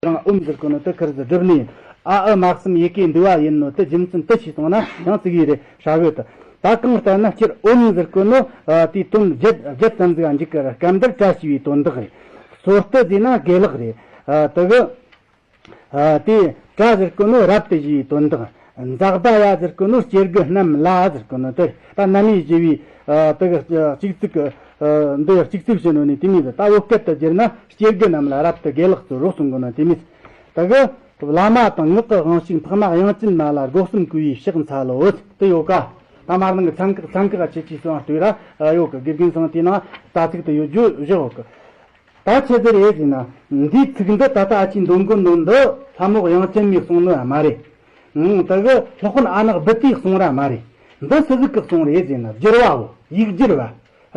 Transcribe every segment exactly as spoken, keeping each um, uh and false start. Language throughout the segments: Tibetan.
རང་ཨོམ་ཟེར་གོ་ནོ་དེ་ཁིར་ཟི་སྒྲུབ་ནི་ཡིན། ཨ་ཨི་མ་གསུམ་ཡི་གེ་འདུས་པ་ཡིན་ནོ་དེ་རྒྱུ་མཚན་དེ་ཤེས་སོང་ན་ཡང་ཙིག་ཡིན་རེད་ཧྲ་གི་དེ། ད་གང་ལྟར་ན་སྤྱིར་ཨོམ་ཟེར་གོ་ནོ་དེའི་དོན་བརྒྱད་བརྒྱད་ཙམ་ཟིག་འཇིག་གི་ར། སྐབས་འདིར་བཀྲ་ཤིས་པའི་དོན་དག་རེད། སོ་སྟི་ཟེར་ན་དགེ་ལེགས་རེད། དེ་གི་ཨ། དེ་བཀྲ་ཟེར་གོ་ནོ་རབ་ཏུ་ཞི་བའི་དོན་དག། འཛག་པ་ཡ་ཟེར་གོ་ནོ་སྐྱེ་དགུ་རྣམས་ལ་ཟེར་གོ་ནོ་དེ་རེད། ད་རྣམ་དབྱེ་ཞི་བའི་ཨ། དེ་གི་གཅིག་ཚིག་གི་ཨ། འདི་གཅིག་ཚིག་བྱས་ནོ་ནི་དེ་མོ་ཟིག། ད་བོད་སྐད་དུ་བསྒྱུར་ན་སྐྱེ་དགུ་རྣམས་ལ་རབ་ཏུ་དགེ་ལེགས་སྩོལ་རོ་གསུང་གོ་ནོ་དེ་མོ་ཟིག། དེ་གི་བླ་མ་དང་ངག་གི་དབང་ཕྱུག་འཕགས་མ་དབྱངས་ཅན་མ་ལ་སྒོ་གསུམ་གུས་པས་ཕྱག་འཚལ་ལོ། དེ་ཡོད་ཀ། ད་མར་ནང་གི་ཚན་ཁག་ཚན་ཁག་ཆེ་ཆེ་སོང་ལྟོས་ར་ཡོད་ཀི། དགེ་རྒན་ཚང་དེ་ནང་ད་ཚིག་དེ་ཡོད་རྒྱུ་བཞག་ཡོད་ཀི། ད་ཆི་ཟིག་རེད་ཟེར་ན། འདིའི་ཚིག་འདི་ད་ལྟ་ཨ་ཅེ་མདོ་མགོན་རྣོན་འདི་ལྷ་མོ་དབྱངས་ཅན་མས་གསུངས་ནི་ཡང་མ་རེད། ཨང་། དེ་གི་སློབ་དཔོན་ཨ་ནག་བི་ཏའི་གསུང་ར་མ་རེད། འདི་སུ་ཟིག་གི་གསུང་རེད་ཟེར་ན། བསྒྱུར་བའོ། ཡིག་སྒྱུར་བ།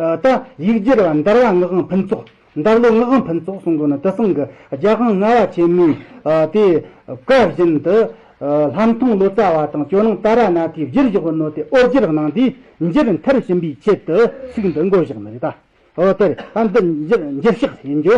ཨ། ད་ཡིག་སྒྱུར་བ་འདར་བ་ངག་དབང་ཕུན་ཚོགས། འདར་ལོ་ངག་དབང་ཕུན་ཚོགས་གསུང་གོ་ནོ་དེ་ཚང་གི་རྒྱ་དབང་ལྔ་པ་ཆེན་མོའི་ཨ། དེ་བཀའ་བཞིན་དུ་ཨ། ལྷ་མཐོང་ལོ་ཙཱ་བ་དང་ཇོ་ནང་ཏཱ་ར་ནཱ་ཐས་བསྒྱུར་བཞག་ནོ་དེ་འོ་བསྒྱུར་གནང་དུས་འགྱུར་མཐར་ཕྱིན་པའི་ཆེད་དུ་ཚིག་འདི་འགོད་བཞག་ནི་རེད་ད། འོ་དེ་རེད། ད་འདི་འགྱུར་འགྱུར་ཕྱག་ཡིན་རྒྱུ།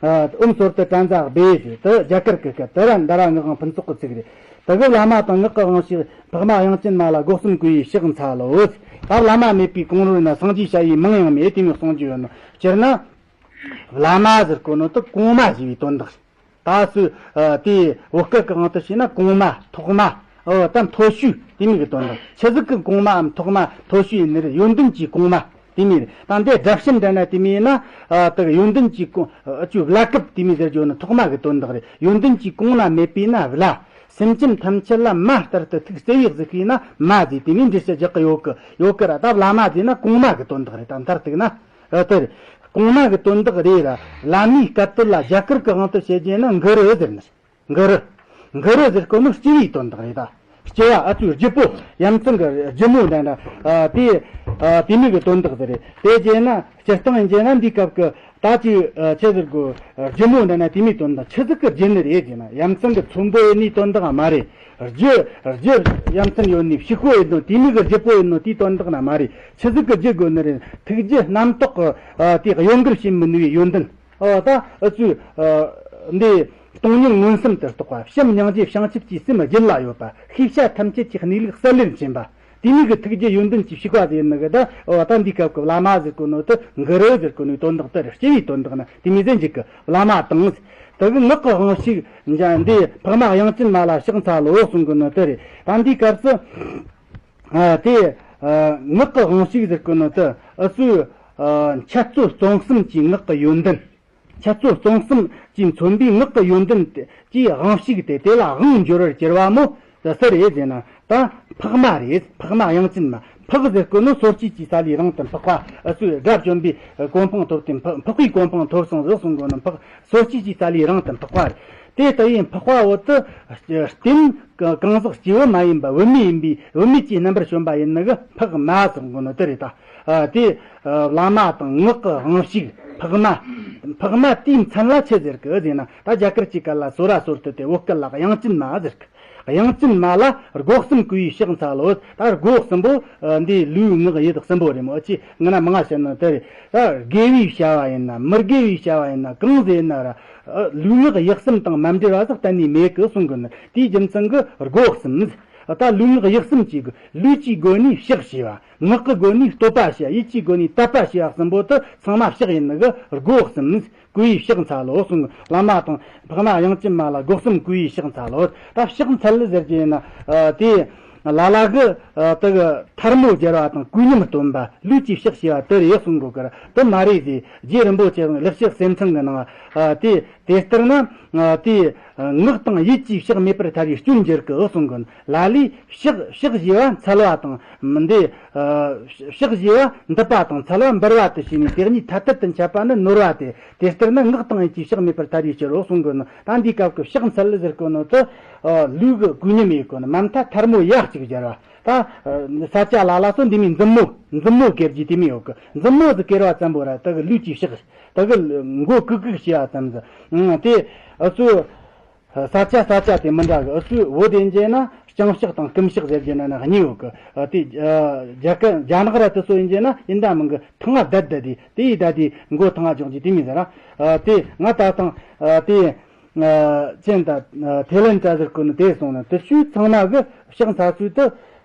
ཨ། ཨོཾ་སོར་ཏུ་ཏྲ་ཛ་བྷཱུ་ཟེར་དེ་རྒྱ་གར་གི་སྐད། དེ་ར་འདར་བ་ངག་དབང་ཕུན་ཚོགས་ཀྱི་ཚིག་རེད། དེ་གི་བླ་མ་དང་ངག་གི་དབང་ཕྱུག་འཕགས་མ་དབྱངས་ཅན་མ་ལ་སྒོ་གསུམ་གུས་པས་ཕྱག་འཚལ་ལོ། ད་བླ་མ་མེད་པའི་གོང་རོལ་ན་སངས་རྒྱས་ཞ་ཡི་མིང་ཡང་མེད། དེ་མོ་གསུང་རྒྱུ་ཡོད་ནོ། སྤྱིར་ན་བླ་མ་ཟེར་གོ་ནོ་དེ་གོང་མ་ཞེས་པའི་དོན་དག་རེད། ད་སུ་ཨ། དེ་བོད་སྐད་ཀྱི་དབང་དུ་བྱས་ན་གོང་མ། ཐོག་མ། འོ་ད་མཐོ་ཤོས་དེ་མོ་གི་དོན་དག། ཆི་ཟིག་གི་གོང་མའམ་ཐོག་མ་མཐོ་ཤོས་ཡིན་ནི་རེད། ཡོན་ཏན་གྱི་གོང་མ་དེ་མོ་རེད། ད་འདི་སྒྲ་བྱིན་འདྲ་ན་དེ་མོ་ཡིན་ན། ཨ། དེ་གི་ཡོན་ཏན་གྱི་གོང་། ཨ། ཅུ་བླ་སྐབས་དེ་མོ་ཟེར་རྒྱུ་ནི་ཐོག་མ་གི་དོན་དག་རེད། ཡོན་ཏན་གྱི་གོང་ན་མེད་པས་ན་བླ། སེམས་ཅན་ཐམས་ཅད་ལ་མ་ལྟར་དུ་ཐུགས་བརྩེ་བས་གཟིགས་པས་ན་མ་ཟེར། དེ་མོ་འགྲེལ་བཤད་རྒྱག་གི་ཡོད་གི་ཡོད་གི་ར། ད་བླ་མ་ཟེར་ན་གོང་མ་གི་དོན་དག་རེད། ད་མཐར་གཏུགས་ན། ཨ། དེ་རེད། གོང་མ་གི་དོན་དག་རེད་ར། བླ་མའི་སྐད་དོད་ལ་རྒྱ་གར་གི་དབང་དུ་བྱེད་རྒྱུ་ན་གུ་རུ་ཟེར་ནི། གུ་རུ། གུ་རུ་ཟེར་གོ་ནི་སྤྱི་བོའི་དོན་དག་རེད་ད། སྤྱི་བ། ཨ། ཚུར་སྤྱི་བོ། ཡ་མཚན་གི་སྒྱུ་མོ་འདྲ་འདྲ། ཨ། དེ། ཨ། དེ་མོ་གི་དོན་དག་ཟེར་རེད། དེ་བྱས་ན་སྤྱིར་བཏང་ཡིན་བྱས་ན་འདི་སྐབས་ཀྱི་ད་ཅི། ཨ། ཆི་ཟེར་གོ། སྒྱུ་མོ་འདྲ་ན་དེ་མོའི་དོན་དག་ཆི་ཟིག་གི་སྒྱུ་ནི་རེད་ཟེར་ན། ཡ་མཚན་གི་ཚོམ་བུ་ཡིན་ནི་དོན་དག་མ་རེད། རྒྱུ། རྒྱུ་ཡ་མཚན་ཡོད་ནི་ཕྱི་ཁོ་ཡིན་ནོ། དེ་མོ་གི་སྒྱུ་པོ་ཡིན་ནོ་དེའི་དོན་དག་ན་མ་རེད། ཆི་ཟིག་གི་སྒྱུ་དགོས་ནི་རེད། ཐུགས་རྒྱུད་རྣམ་རྟོག་གི། ཨ། དེ་གཡོ་འགུལ་བྱེད་མི་ནུས་པའི་ཡོན་ཏན། ཨོ་ད་ཨུ་ཚུགས། ཨ། འདི་སྟོང་ཉིད་མངོན་སུམ་དུ་རྟོགས་པ། བྱམས་སྙིང་རྗེ་བྱང་ཆུབ་ཀྱི་སེམས་རྒྱུད་ལ་ཡོད་པ། ཤེས་བྱ་ཐམས་ཅད་ཀྱི་གནས་ལུགས་གསལ་ལེར་མཁྱེན་པ། དེ་ནས་གི་ཐུགས་རྒྱུད་ཡོན་ཏན་གྱི་ཕྱུག་པ་ཟེར་ནི་གི་ད། ཨོ་ད་འདི་སྐབས་ཀྱི་བླ་མ་ཟེར་གོ་ནོ་དེ། གུ་རུ་ཟེར་གོ་ནོའི་དོན་དག་དེ་རེད། སྤྱི་བོའི་དོན་དག་ན་དེ་མོ་ཟེར་འཇུག་གི། བླ་མ་དང་། དེ་གི་ངག་གི་དབང་ཕྱུག་འདི་འཕགས་མ་དབྱངས་ཅན་མ་ལ་ཕྱག་འཚལ་ལོ་གསུང་གི་ནི་དེ་རེད། ད་འདི་སྐབས་སུ། ཨ། དེ། ཨ། ངག་གི་དབང་ཕྱུག་ཟེར་གོ་ནོ་དེ་ཨུ་ཚུགས། ཨ། འཆད་རྩོད་རྩོམ་གསུམ་གྱི་ངག་གི་ཡོན་ཏན། འཆད་རྩོད་རྩོམ་གསུམ་གྱིས་མཚོན་པའི་ངག་གི་ཡོན་ཏན་དེ་གྱི་དབང་ཕྱུག་དེ། དེ་ལ་དབང་འབྱོར་བར་གྱུར་པ་མོ་དེ་སུ་རེད་ཟེར་ན། ད་འཕགས་མ་རེད། འཕགས་མ་དབྱངས་ཅན་མ། འཕགས་ཟེར་གོ་ནོ་སོར་ཆུད་ཀྱི་ས་ལས་རིང་དུ་འཕགས་པ། ཨུ་ཚུགས་དགྲ་བཅོམ་པའི་གོ་འཕང་ཐོབ་སྟེ། འཕགས་འཕགས་པའི་གོ་འཕང་ཐོབ་སོང་ཟེར་གསུང་གོ་ནོ་འཕགས། སོར་ཆུད་ཀྱི་ས་ལས་རིང་དུ་འཕགས་པ་རེད། དེ་ལྟ་བུའི་འཕགས་པ་བོ་དེ་རྟེན་གང་ཟག་སྐྱེ་བོ་མ་ཡིན་པ་བུད་མེད་ཡིན་པས། བུད་མེད་ཀྱི་རྣམ་པར་བྱོན་པ་ཡིན་ནི་གི་འཕགས་མ་ཟེར་གོ་ནོ་དེ་རེད་ད། ཨ། དེ། ཨ། བླ་མ་དང་ངག་གི་དབང་ཕྱུག་འཕགས་མ། འཕགས་མ་དེའི་མཚན་ལ་ཆི་ཟེར་གི་ཟེར་ན། ད་རྒྱ་གར་གྱི་སྐད་ལ་སོ་ར་སོར་ཏུ་ཏེ། བོད་སྐད་ལ་དབྱངས་ཅན་མ་ཟེར་གི། དབྱངས་ཅན་མ་ལ་སྒོ་གསུམ་གུས་པས་ཕྱག་འཚལ་ལོ། ད་སྒོ་གསུམ་པོ། ཨ། འདི་ལུས་ངག་ཡིད་གསུམ་པོ་རེད་མོ། ཨ། ཅི་ང་ན་མང་ང་བཤད་ན་དེ་རེད། ད་དགེ་བའི་བྱ་བ་ཡིན་ན་མི་དགེ་བའི་བྱ་བ་ཡིན་ན་གང་ཟིག་ཡིན་ན་ར། ཨ། ལུས་ངག་ཡིད་གསུམ་དང་མ་འབྲེལ་བ་ཟིག་གཏན་ནས་མེད་གི་གསུང་གི་ནི། དེའི་རྒྱུ་མཚན་གི་སྒོ་གསུམ། ད་ལུས་ངག་ཡིད་གསུམ་གྱི་ལུས་ཀྱི་སྒོ་ནས་ཕྱག་བྱས་པ། ངག་གི་སྒོ་ནས་བསྟོད་པ་བྱས། ཡིད་ཀྱི་སྒོ་ནས་དད་པ་བྱས་པ་གསུམ་པོ་དེ་ཚང་མ་ཕྱག་ཡིན་ནི་གི་སྒོ་གསུམ། གུས་པས་ཕྱག་འཚལ་ལོ་གསུང་། བླ་མ་དང་འཕགས་མ་དབྱངས་ཅན་མ་ལ་སྒོ་གསུམ་གུས་པས་ཕྱག་འཚལ་ལོ། ད་ཕྱག་འཚལ་ཟེར་རྒྱུ་ཡིན་ན། ཨ། དེ་ལ་ལ་གི། ཨ། དེ་གི་ཐལ་མོ་སྦྱར་བ་དང་གུས་ཉམས་སྟོན་པ། ལུས་ཀྱིས་ཕྱག་བྱས་པ་དེ་རེད་གསུང་གོ་གི་ར། དེ་མ་རེད་ཟེར། རྗེ་རིན་པོ་ཆེ་ལེགས་བཤད་སེམས་ཚང་གི་ནང་། ཨ། དེ་དེ་ལྟར་ན། ཨ། དེ་ངག་དང་ཡིད་ཀྱིས་ཕྱག་མེད་པར་ཐལ་བའི་སྐྱོན་འགྱུར་གི་གསུང་གི། ལ་ལས་ཕྱག་ཕྱག་བཞེས་པ་འཚལ་བ་དང་། འདི། ཨ། ཕྱག་བཞེས་པ་འདུད་པ་དང་འཚལ་བ་འབུལ་བ་དུ་བྱས་ནས། དེ་གཉིས་ཐ་དད་དུ་འཆད་པ་ནི་ནོར་བ་སྟེ། དེ་ལྟར་ན་ངག་དང་ཡིད་ཀྱིས་ཕྱག་མེད་པར་ཐལ་བའི་ཕྱིར་རོ་གསུང་གི་ནི། ད་འདིའི་སྐབས་ཀྱི་ཕྱག་འཚལ་ཟེར་གོ་ནོ་དེ། ཨ། ལུས་ཀྱི་གུས་ཉམས་ཡེད་གོ་ནི་མ་མཐའ་ཐལ་མོ་ཡ་གཅིག་སྦྱར་བ། ད། ཨ། ས་སྐྱ་ལ་ལ་སོ་འདི་མོའི་མཛུབ་མོ། མཛུབ་མོ་ཀེར་རྒྱུ་དེ་མོ་ཡོད་གི། མཛུབ་མོ་ཟིག་ཀེར་བ་ཙམ་པོ་ར་དེ་གི་ལུས་ཀྱིས་ཕྱག་དེ་གི་མགོ་གུག་གུག་བྱས་པ་ཙམ་ཟིག། ཨང་། དེ་ཨུ་ཚུགས། ས་སྐྱ་ས་སྐྱ་དེ་མི་འདྲ་གི། ཨུ་ཚུགས་བོད་དེ་འཇལ་ན་རྐྱང་ཕྱག་དང་སྐུམ་ཕྱག་ཟེར་རྒྱུ་ན་ན་གཉིས་ཡོད་གི། ཨ། དེ། ཨ། རྒྱ་གར་རྒྱ་ནག་ར་དེ་ཚོ་ཡིན་རྒྱུ་ན་ཡིན་ད་མིན་གི། ཐང་ང་བསྡད་བསྡད་དེ་དེ་ཡི་ད་དེ་མགོ་ཐང་ང་འཇོག་རྒྱུ་དེ་མོ་ཟེར་ར། ཨ། དེ་ང་ད་དང་། ཨ། དེ། ཅན་དང་ཐེ་ལན་ཏྲ་ཟེར་གོ་ནི་དེ་སོང་ན་དེ་ཚོའི་ཚང་མ་གི་ཕྱག་འཚལ་ཚུལ་དུ།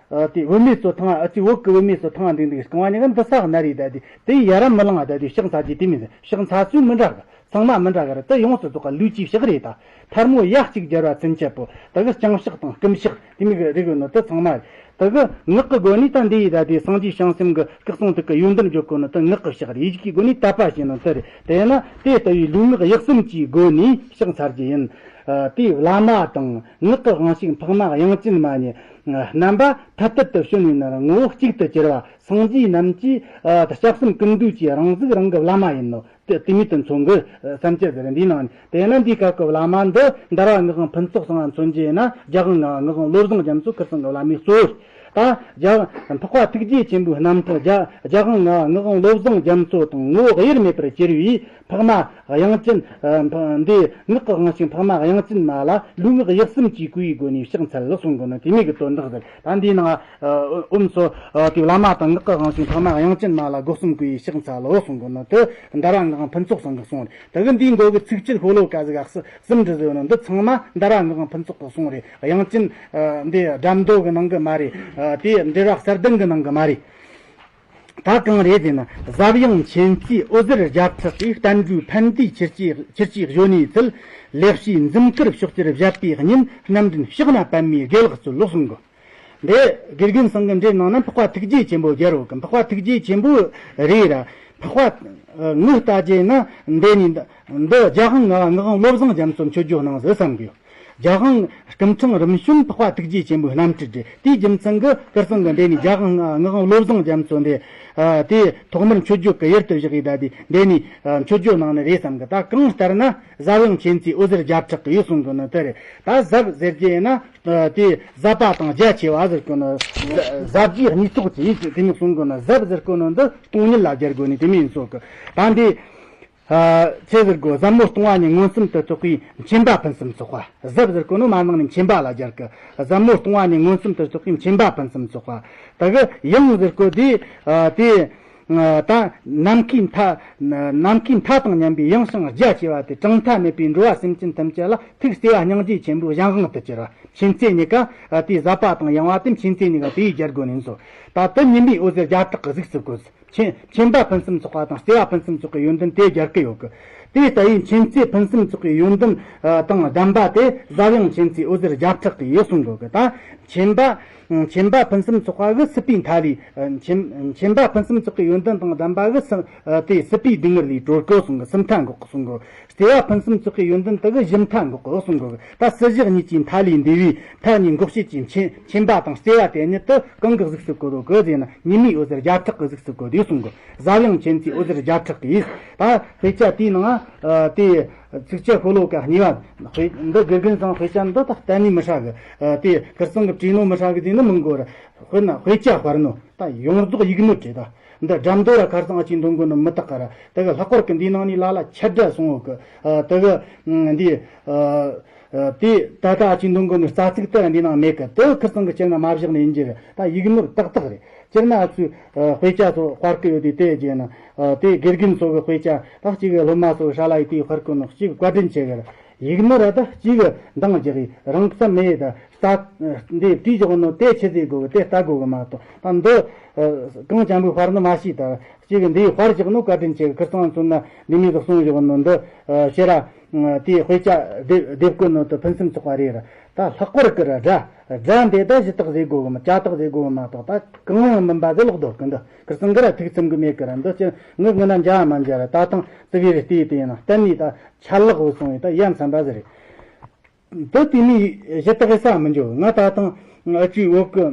དེ་བུད་མེད་ཚོ་ཐང་ཨ་ཙི་བོད་ཀྱི་བུད་མེད་ཚོ་ཐང་འདུག་འདུག་རྐང་བ་གཉིས་ཀ་འདི་ས་ན་རེད། ད་དེ་དེ་ཡ་ར་མི་ལང་ད་དེ་ཕྱག་འཚལ་རྒྱུ་དེ་མིན། ཕྱག་འཚལ་ཚུལ་མི་འདྲ་གི། ཚང་མ་མི་འདྲ་གི་རེད། དེ་ཡོངས་སུ་རྫོགས་པ་ལུས་ཀྱི་ཕྱག་རེད། ད་ཐལ་མོ་ཡ་གཅིག་སྦྱར་བ་ཚུན་ཆད་པོ་ད་གི་རྐྱང་ཕྱག་དང་སྐུམ་ཕྱག་དེ་མིན་གི་རིགས་ཡོད་ནོ་དེ་ཚང་མ་རེད། དེ་གི་ངག་གི་སྒོ་ནས་ད་འདི་ཡི་ད་དེ་སངས་རྒྱས་བྱང་སེམས་ཀྱི་སྐུ་གསུང་ཐུགས་ཀྱི་ཡོན་ཏན་བརྗོད་གོ་ནོ་དེ་ངག་གི་ཕྱག་རེད། ཡིད་ཀྱི་སྒོ་ནས་དད་པ་བྱེད་ནོ་དེ་རེད། དེས་ན་དེ་ལྟ་བུའི་ལུས་ངག་ཡིད་གསུམ་གྱི་སྒོ་ནས་ཕྱག་འཚལ་རྒྱུ་ཡིན། དེའི་བླ་མ་དང་ངག་གི་དབང་ཕྱུག་འཕགས་མ་དབྱངས་ཅན་མ་གཉིས་རྣམ་པ་ཐ་དད་དུ་བྱོན་ནས་ནི་ངོ་བོ་གཅིག་ཏུ་གྱུར་པ་སངས་རྒྱས་རྣམས་ཀྱི་སྐྱབས་སེམས་ཀུན་འདུས་ཀྱི་རང་གཟུགས་རང་གི་བླ་མ་ཡིན་ནོ། དེ་དེ་མིག་ཏུ་མཚོན་གི་བསམ་སྤྱོད་ཟེར་འདིའི་ནང་ནས། དེས་ན་འདིའི་སྐབས་ཀྱི་བླ་མ་འདི་འདར་བ་ངག་དབང་ཕུན་ཚོགས་གསུམ་མཚོན་རྒྱུ་ཡིན་ན་རྒྱལ་དབང་ལྔ་པ་ངག་དབང་བློ་བཟང་རྒྱ་མཚོ་ཁིར་ཚང་གི་བླ་མའི་གཙོ་བོ་རེད། ད་རྒྱལ་འཕགས་པ་ཐུགས་རྗེ་ཆེན་པོའི་རྣམ་ཐར་རྒྱ་རྒྱལ་དབང་ལྔ་པ་ངག་དབང་བློ་བཟང་རྒྱ་མཚོ་དང་ངོ་བོ་དབྱེར་མེད་པར་གྱུར་པའི་འཕགས་མ་དབྱངས་ཅན། འདི་ངག་གི་དབང་ཕྱུག་འཕགས་མ་དབྱངས་ཅན་མ་ལ་ལུས་ངག་ཡིད་གསུམ་གྱི་གུས་པའི་སྒོ་ནས་ཕྱག་འཚལ་ལོ་གསུང་གོ་ནོ་དེ་མིག་གི་དོན་དག་ཟེར། ད་འདིའི་ནང་ཨོམ་སོ་དེ་བླ་མ་དང་ངག་གི་དབང་ཕྱུག་འཕགས་མ་དབྱངས་ཅན་མ་ལ་སྒོ་གསུམ་གུས་པའི་ཕྱག་འཚལ་ལོ་གསུང་གོ་ནོ་དེ་འདར་བ་ངག་དབང་ཕུན་ཚོགས་གསུམ་གྱི་གསུང་རེད། དེ་གི་འདིའི་མགོ་གི་ཚིགས་བཅད་ཤོ་ལོ་ཀ་ཟིག་ག་གསུམ་འབྲི་ཟེར་ནོ་འདི་ཚང་མ་འདར་བ་ངག་དབང་ཕུན་ཚོགས་ཀྱི་གསུང་རེད། དབྱངས་ཅན་འདི་སྒྲ་མདོ་གི་ནང་གི་མ་རེད། དེ་འགྲེལ་བ་གསལ་ལྡན་གི་ནང་གི་མ་རེད། ད་གང་རེད་ཟེར་ན། གཟབ་ཡངས་མཁྱེན་བརྩེའི་འོད་ཟེར་བརྒྱ་ཕྲག་གིས། བསྟན་འགྲོའི་ཕན་བདེའི་ཆུ་སྐྱེས་ཆུ་སྐྱེས་གཞོན་ནུའི་ཚུལ། ལེགས་བྱས་འཛུམ་དཀར་ཕྱོགས་བཅུར་བཞད་པའི་ཉིན། རྣམ་འདྲེན་ཕྱག་ན་པདྨའི་དགེ་ལེགས་སྩོལ་ལོ་གསུང་གོ། འདི་དགེ་རྒན་ཚང་གི་འགྲེལ་ནང་ན་འཕགས་པ་ཐུགས་རྗེ་ཆེན་པོ་རྒྱལ་བོ་གི་འཕགས་པ་ཐུགས་རྗེ་ཆེན་པོ་རེད་ར། འཕགས་པ་ངོས་ལྟ་རྒྱུ་ན་འདི་ནི་འདི་རྒྱལ་དབང་ལྔ་པ་ངག་དབང་བློ་བཟང་རྒྱ་མཚོ་མཆོད་བརྗོད་གནང་ཟིག་བསམ་གི་ཡོད། རྒྱལ་དབང་སྐུ་ཕྲེང་རིམ་བྱོན་འཕགས་པ་ཐུགས་རྗེ་ཆེན་པོའི་རྣམ་སྤྲུལ་རེད། དེའི་རྒྱུ་མཚན་གྱིས་ཁིར་ཚང་གི་འདི་ནས་རྒྱལ་དབང་ལྔ་པ་ངག་དབང་བློ་བཟང་རྒྱ་མཚོ་འདི་དེ་ཐོག་མར་མཆོད་བརྗོད་ཀྱི་ཡུལ་དུ་བཞག་ཡིན། ད་དེ་འདི་ནས་མཆོད་བརྗོད་གནང་ནི་རེད་བསམ་གི། ད་གང་ལྟར་ན་གཟབ་ཡངས་མཁྱེན་བརྩེའི་འོད་ཟེར་བརྒྱ་ཕྲག་གིས་གསུང་གི་ནི་དེ་རེད། ད་གཟབ་ཟེར་རྒྱུ་ཡིན་ན་དེ་གཟབ་པ་དང་རྒྱ་ཆེ་བ་ཟེར་གི་ནི། གཟབ་རྒྱས་གཉིས་ཐོག་ཅིག་ཡིན་ཅིག་དེ་ནས་གསུང་གི་ནི། གཟབ་ཟེར་གི་ནི་འདི་སྟོང་ཉིད་ལ་སྦྱར་དགོས་ནི་དེ་མིན་སོགས་གི། ད་འདི། ཨ། ཆི་ཟེར་དགོས། ཟབ་མོ་སྟོང་པ་ཉིད་མངོན་སུམ་དུ་རྟོགས་པའི་མཁྱེན་པ་ཕུན་སུམ་ཚོགས་པ། གཟབ་ཟེར་གོ་ནོ་མ་ནང་ནས་མཁྱེན་པ་ལ་སྦྱར་གི། ཟབ་མོ་སྟོང་པ་ཉིད་མངོན་སུམ་དུ་རྟོགས་པའི་མཁྱེན་པ་ཕུན་སུམ་ཚོགས་པ། ད་གི་ཡངས་ཟེར་གོ་དེ། ཨ། དེ། ཨ། ད་ནམ་མཁའི་མཐའ། ནམ་མཁའི་མཐའ་དང་མཉམ་པའི་ཡངས་ཤིང་རྒྱ་ཆེ་བ་དེ། གྲངས་མཐའ་མེད་པའི་འགྲོ་བ་སེམས་ཅན་ཐམས་ཅད་ལ་ཐུགས་བརྩེ་བ་སྙིང་རྗེ་ཆེན་པོའི་གཞན་དབང་དུ་གྱུར་པ། མཁྱེན་བརྩེ་གཉིས་ཀ། ཨ། དེའི་ཟབ་པ་དང་ཡངས་པ་དེ་མཁྱེན་བརྩེ་གཉིས་ཀ་དེ་ཡིས་སྦྱར་དགོས་ནས་སོ། ད་དེ་ཉི་མའི་འོད་ཟེར་བརྒྱ་ཕྲག་གིས་གཟིགས་སུ་བཀོད། མཁྱེན་མཁྱེན་པ་ཕུན་སུམ་ཚོགས་པ་དང་བརྩེ་བ་ཕུན་སུམ་ཚོགས་པའི་ཡོན་ཏན་དེ་སྦྱར་གི་ཡོད་གི། དེ་ལྟ་བུའི་མཁྱེན་བརྩེ་ཕུན་སུམ་ཚོགས་པའི་ཡོན་ཏན་དང་ལྡན་པ་དེ་གཟབ་ཡངས་མཁྱེན་བརྩེའི་འོད་ཟེར་བརྒྱ་ཕྲག་གིས་གསུང་དགོས་གི། ད་མཁྱེན་པ། མཁྱེན་པ་ཕུན་སུམ་ཚོགས་པ་གིས་སྲིད་པའི་མཐའ་ལས། མཁྱེན་མཁྱེན་པ་ཕུན་སུམ་ཚོགས་པའི་ཡོན་ཏན་དང་ལྡན་པ་གིས་སྲིད་དེ་སྲིད་པའི་སྡུག་བསྔལ་ལས་གྲོལ་གི་གསུང་གི། སྲིད་མཐའ་འགོག་གི་གསུང་གི། བརྩེ་བ་ཕུན་སུམ་ཚོགས་པའི་ཡོན་ཏན་དེ་གིས་གཞི་མཐའ་འགོག་གི་གསུང་གི། ད་སྲིད་ཞི་གཉིས་ཀྱི་མཐའ་ལས་འདས་པའི་མཐའ་གཉིས་འགོག་བྱེད་ཀྱི་མཁྱེན་མཁྱེན་པ་དང་བརྩེ་བ་དེ་ཉིད་དེ་གང་གིས་གཟིགས་སུ་བཀོད་དོ་གི་ཟེར་ན། ཉི་མའི་འོད་ཟེར་བརྒྱ་ཕྲག་གིས་གཟིགས་སུ་བཀོད་དེ་གསུང་གི། གཟབ་ཡངས་མཁྱེན་བརྩེའི་འོད་ཟེར་བརྒྱ་ཕྲག་གིས། ད་དཔེ་ཆ་དེའི་ནང་ཨ་དེ་ཚིགས་བཅད་ཤོ་ལོ་ཀ་གཉིས་པ། དཔེ་འདི་དགེ་རྒན་ཚང་དཔེ་ཆ་འདི་ད་གཏན་ནས་མི་ཧྲ་གི། ཨ་དེ་ཁིར་ཚང་གིས་བྲིས་ནོ་མི་ཧྲ་གི་ཟེར་ནི་མི་དགོས་ར། དཔེར་ན་དཔེ་ཆ་དཔར་ནོ་ད་ཡོངས་རྫོགས་ཡིག་ནོར་བྲིས་ད། འདི་སྒྲ་མདོ་ར་ཁ་སང་ཨ་ཅིག་འདོན་དགོས་ནི་མི་དག་ག་ར། དེ་གི་ལྷག་པར་གི་འདིའི་ནང་ནས་ལ་ལ་ཁྱད་སྒྲ་སོང་ཡོད་གི། ཨ་དེ་གི་འདི་ཨ་ཨ་དེ་ད་ལྟ་ཨ་ཅིག་འདོན་དགོས་ནི་རྩ་ཚིག་དེ་འདིའི་ནང་མེད་གི། དེ་ཁིར་ཚང་གི་སྤྱིར་ན་མ་བཞག་ནི་ཡིན་གྱི་རེད། ད་ཡིག་ནོར་ཏག་ཏག་རེད། སྤྱིར་ན་ཨ་ཚོས་ཨ་དཔེ་ཆ་ཚོ་དཔར་གི་ཡོད་དུས་དེ་རྗེས་ན་ཨ་དེ་དགེ་རྒན་ཚོ་གི་དཔེ་ཆ་ད་གཅིག་གི་སློབ་མ་ཚོ་གི་ཧྲ་ལ་ཡི་དེ་དཔར་གོ་ནོ་གཅིག་གི་བཀའ་དྲིན་ཆེ་གི་རེད། ཡིག་ནོར་ར་ད་གཅིག་གི་འདང་རྒྱག་གི་རང་བསམ་མེད་ད། རྩ་འདི་བྲིས་བཞག་ནོ་དེ་ཆི་ཟིག་དགོས་གི། དེ་ལྟ་དགོས་གི་མ་གཏོགས། ད་འདི་ཨ་གངས་ཅན་པོའི་དཔར་ནི་མ་ཤེས་ད། གཅིག་གི་འདིའི་དཔར་བཞག་ནོ་བཀའ་དྲིན་ཆེ་གི། ཁིར་ཚང་མཚོན་ན་འདི་མི་ཟིག་གསུངས་བཞག་ནོ་འདི་ཨ་ཕྱི་ར་ཨ་དེའི་དཔེ་ཆ་སྡེབ་སྡེབ་གོ་ནོ་དེ་ཕུན་སུམ་ཚོགས་པ་རེད་ར། ད་ལྷག་པར་གི་ར་སྒྲ་སྒྲ་འདི་ད་ཞུ་དག་ཟིག་དགོས་གི་མ། ཅ་དག་ཟིག་དགོས་གི་མ་གཏོགས། ད་གང་ཡང་མིན་པ་ཟིག་ལོག་འདུག་གི། འདི་ཁིར་ཚང་གི་ར་ཐུགས་ཚིམ་གི་མེད་གི་ར། འདི་ཅི་ངི་ངི་ན་འཇའ་མ་འཇའ་ར། ད་ཐང་ཙི་གེ་རེ་བལྟས་དེ་ཡིན་ན་གཏན་ནས་ད་ཆད་ལྷག་འོས་སོང་བས་ད་ཡ་མཚན་པ་ཟིག་རེད། འདི་དེ་ནས་ཞུ་དག་ས་མི་འཇོག་ང་ད་ཐང་ཨ་ཅིག་བོད་གི་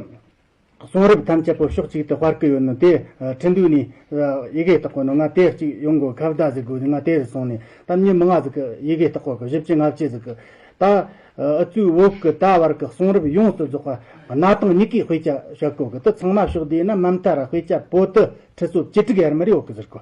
གསུང་རབ་ཐམས་ཅད་པོ་ཕྱོགས་གཅིག་ཏུ་དཔར་གི་ཡོད་ནོ་དེ་ཁྲིན་ཏུའུ་ནས་ཡི་གེ་བཏགས་གོ་ནོ། ང་དེ་གཅིག་ཡོང་གོ་ཁ་བརྡ་ཟིག་དགོས་ནི། ང་དེ་རུ་སོང་ནས་ད་མྱི་མང་ང་ཟིག་གི་ཡི་གེ་བཏགས་གོ་གི། བཞི་བཅུ་ལྔ་བཅུ་ཟིག་གི། ད་ཨ་ཚོས་བོད་གི་ད་བར་གི་གསུང་རབ་ཡོངས་སུ་རྫོགས་པ་གནའ་དེང་གཉིས་ཀའི་དཔེ་ཆ་བཤད་གོ་གི། དེ་ཚང་མ་ཕྱོགས་བསྡུས་ན་མ་མཐའ་ར་དཔེ་ཆ་པོ་ཏི་ཁྲི་ཚོ་བཅུ་དྲུག་ཡར་མར་ཡོད་གི་ཟེར་གོ།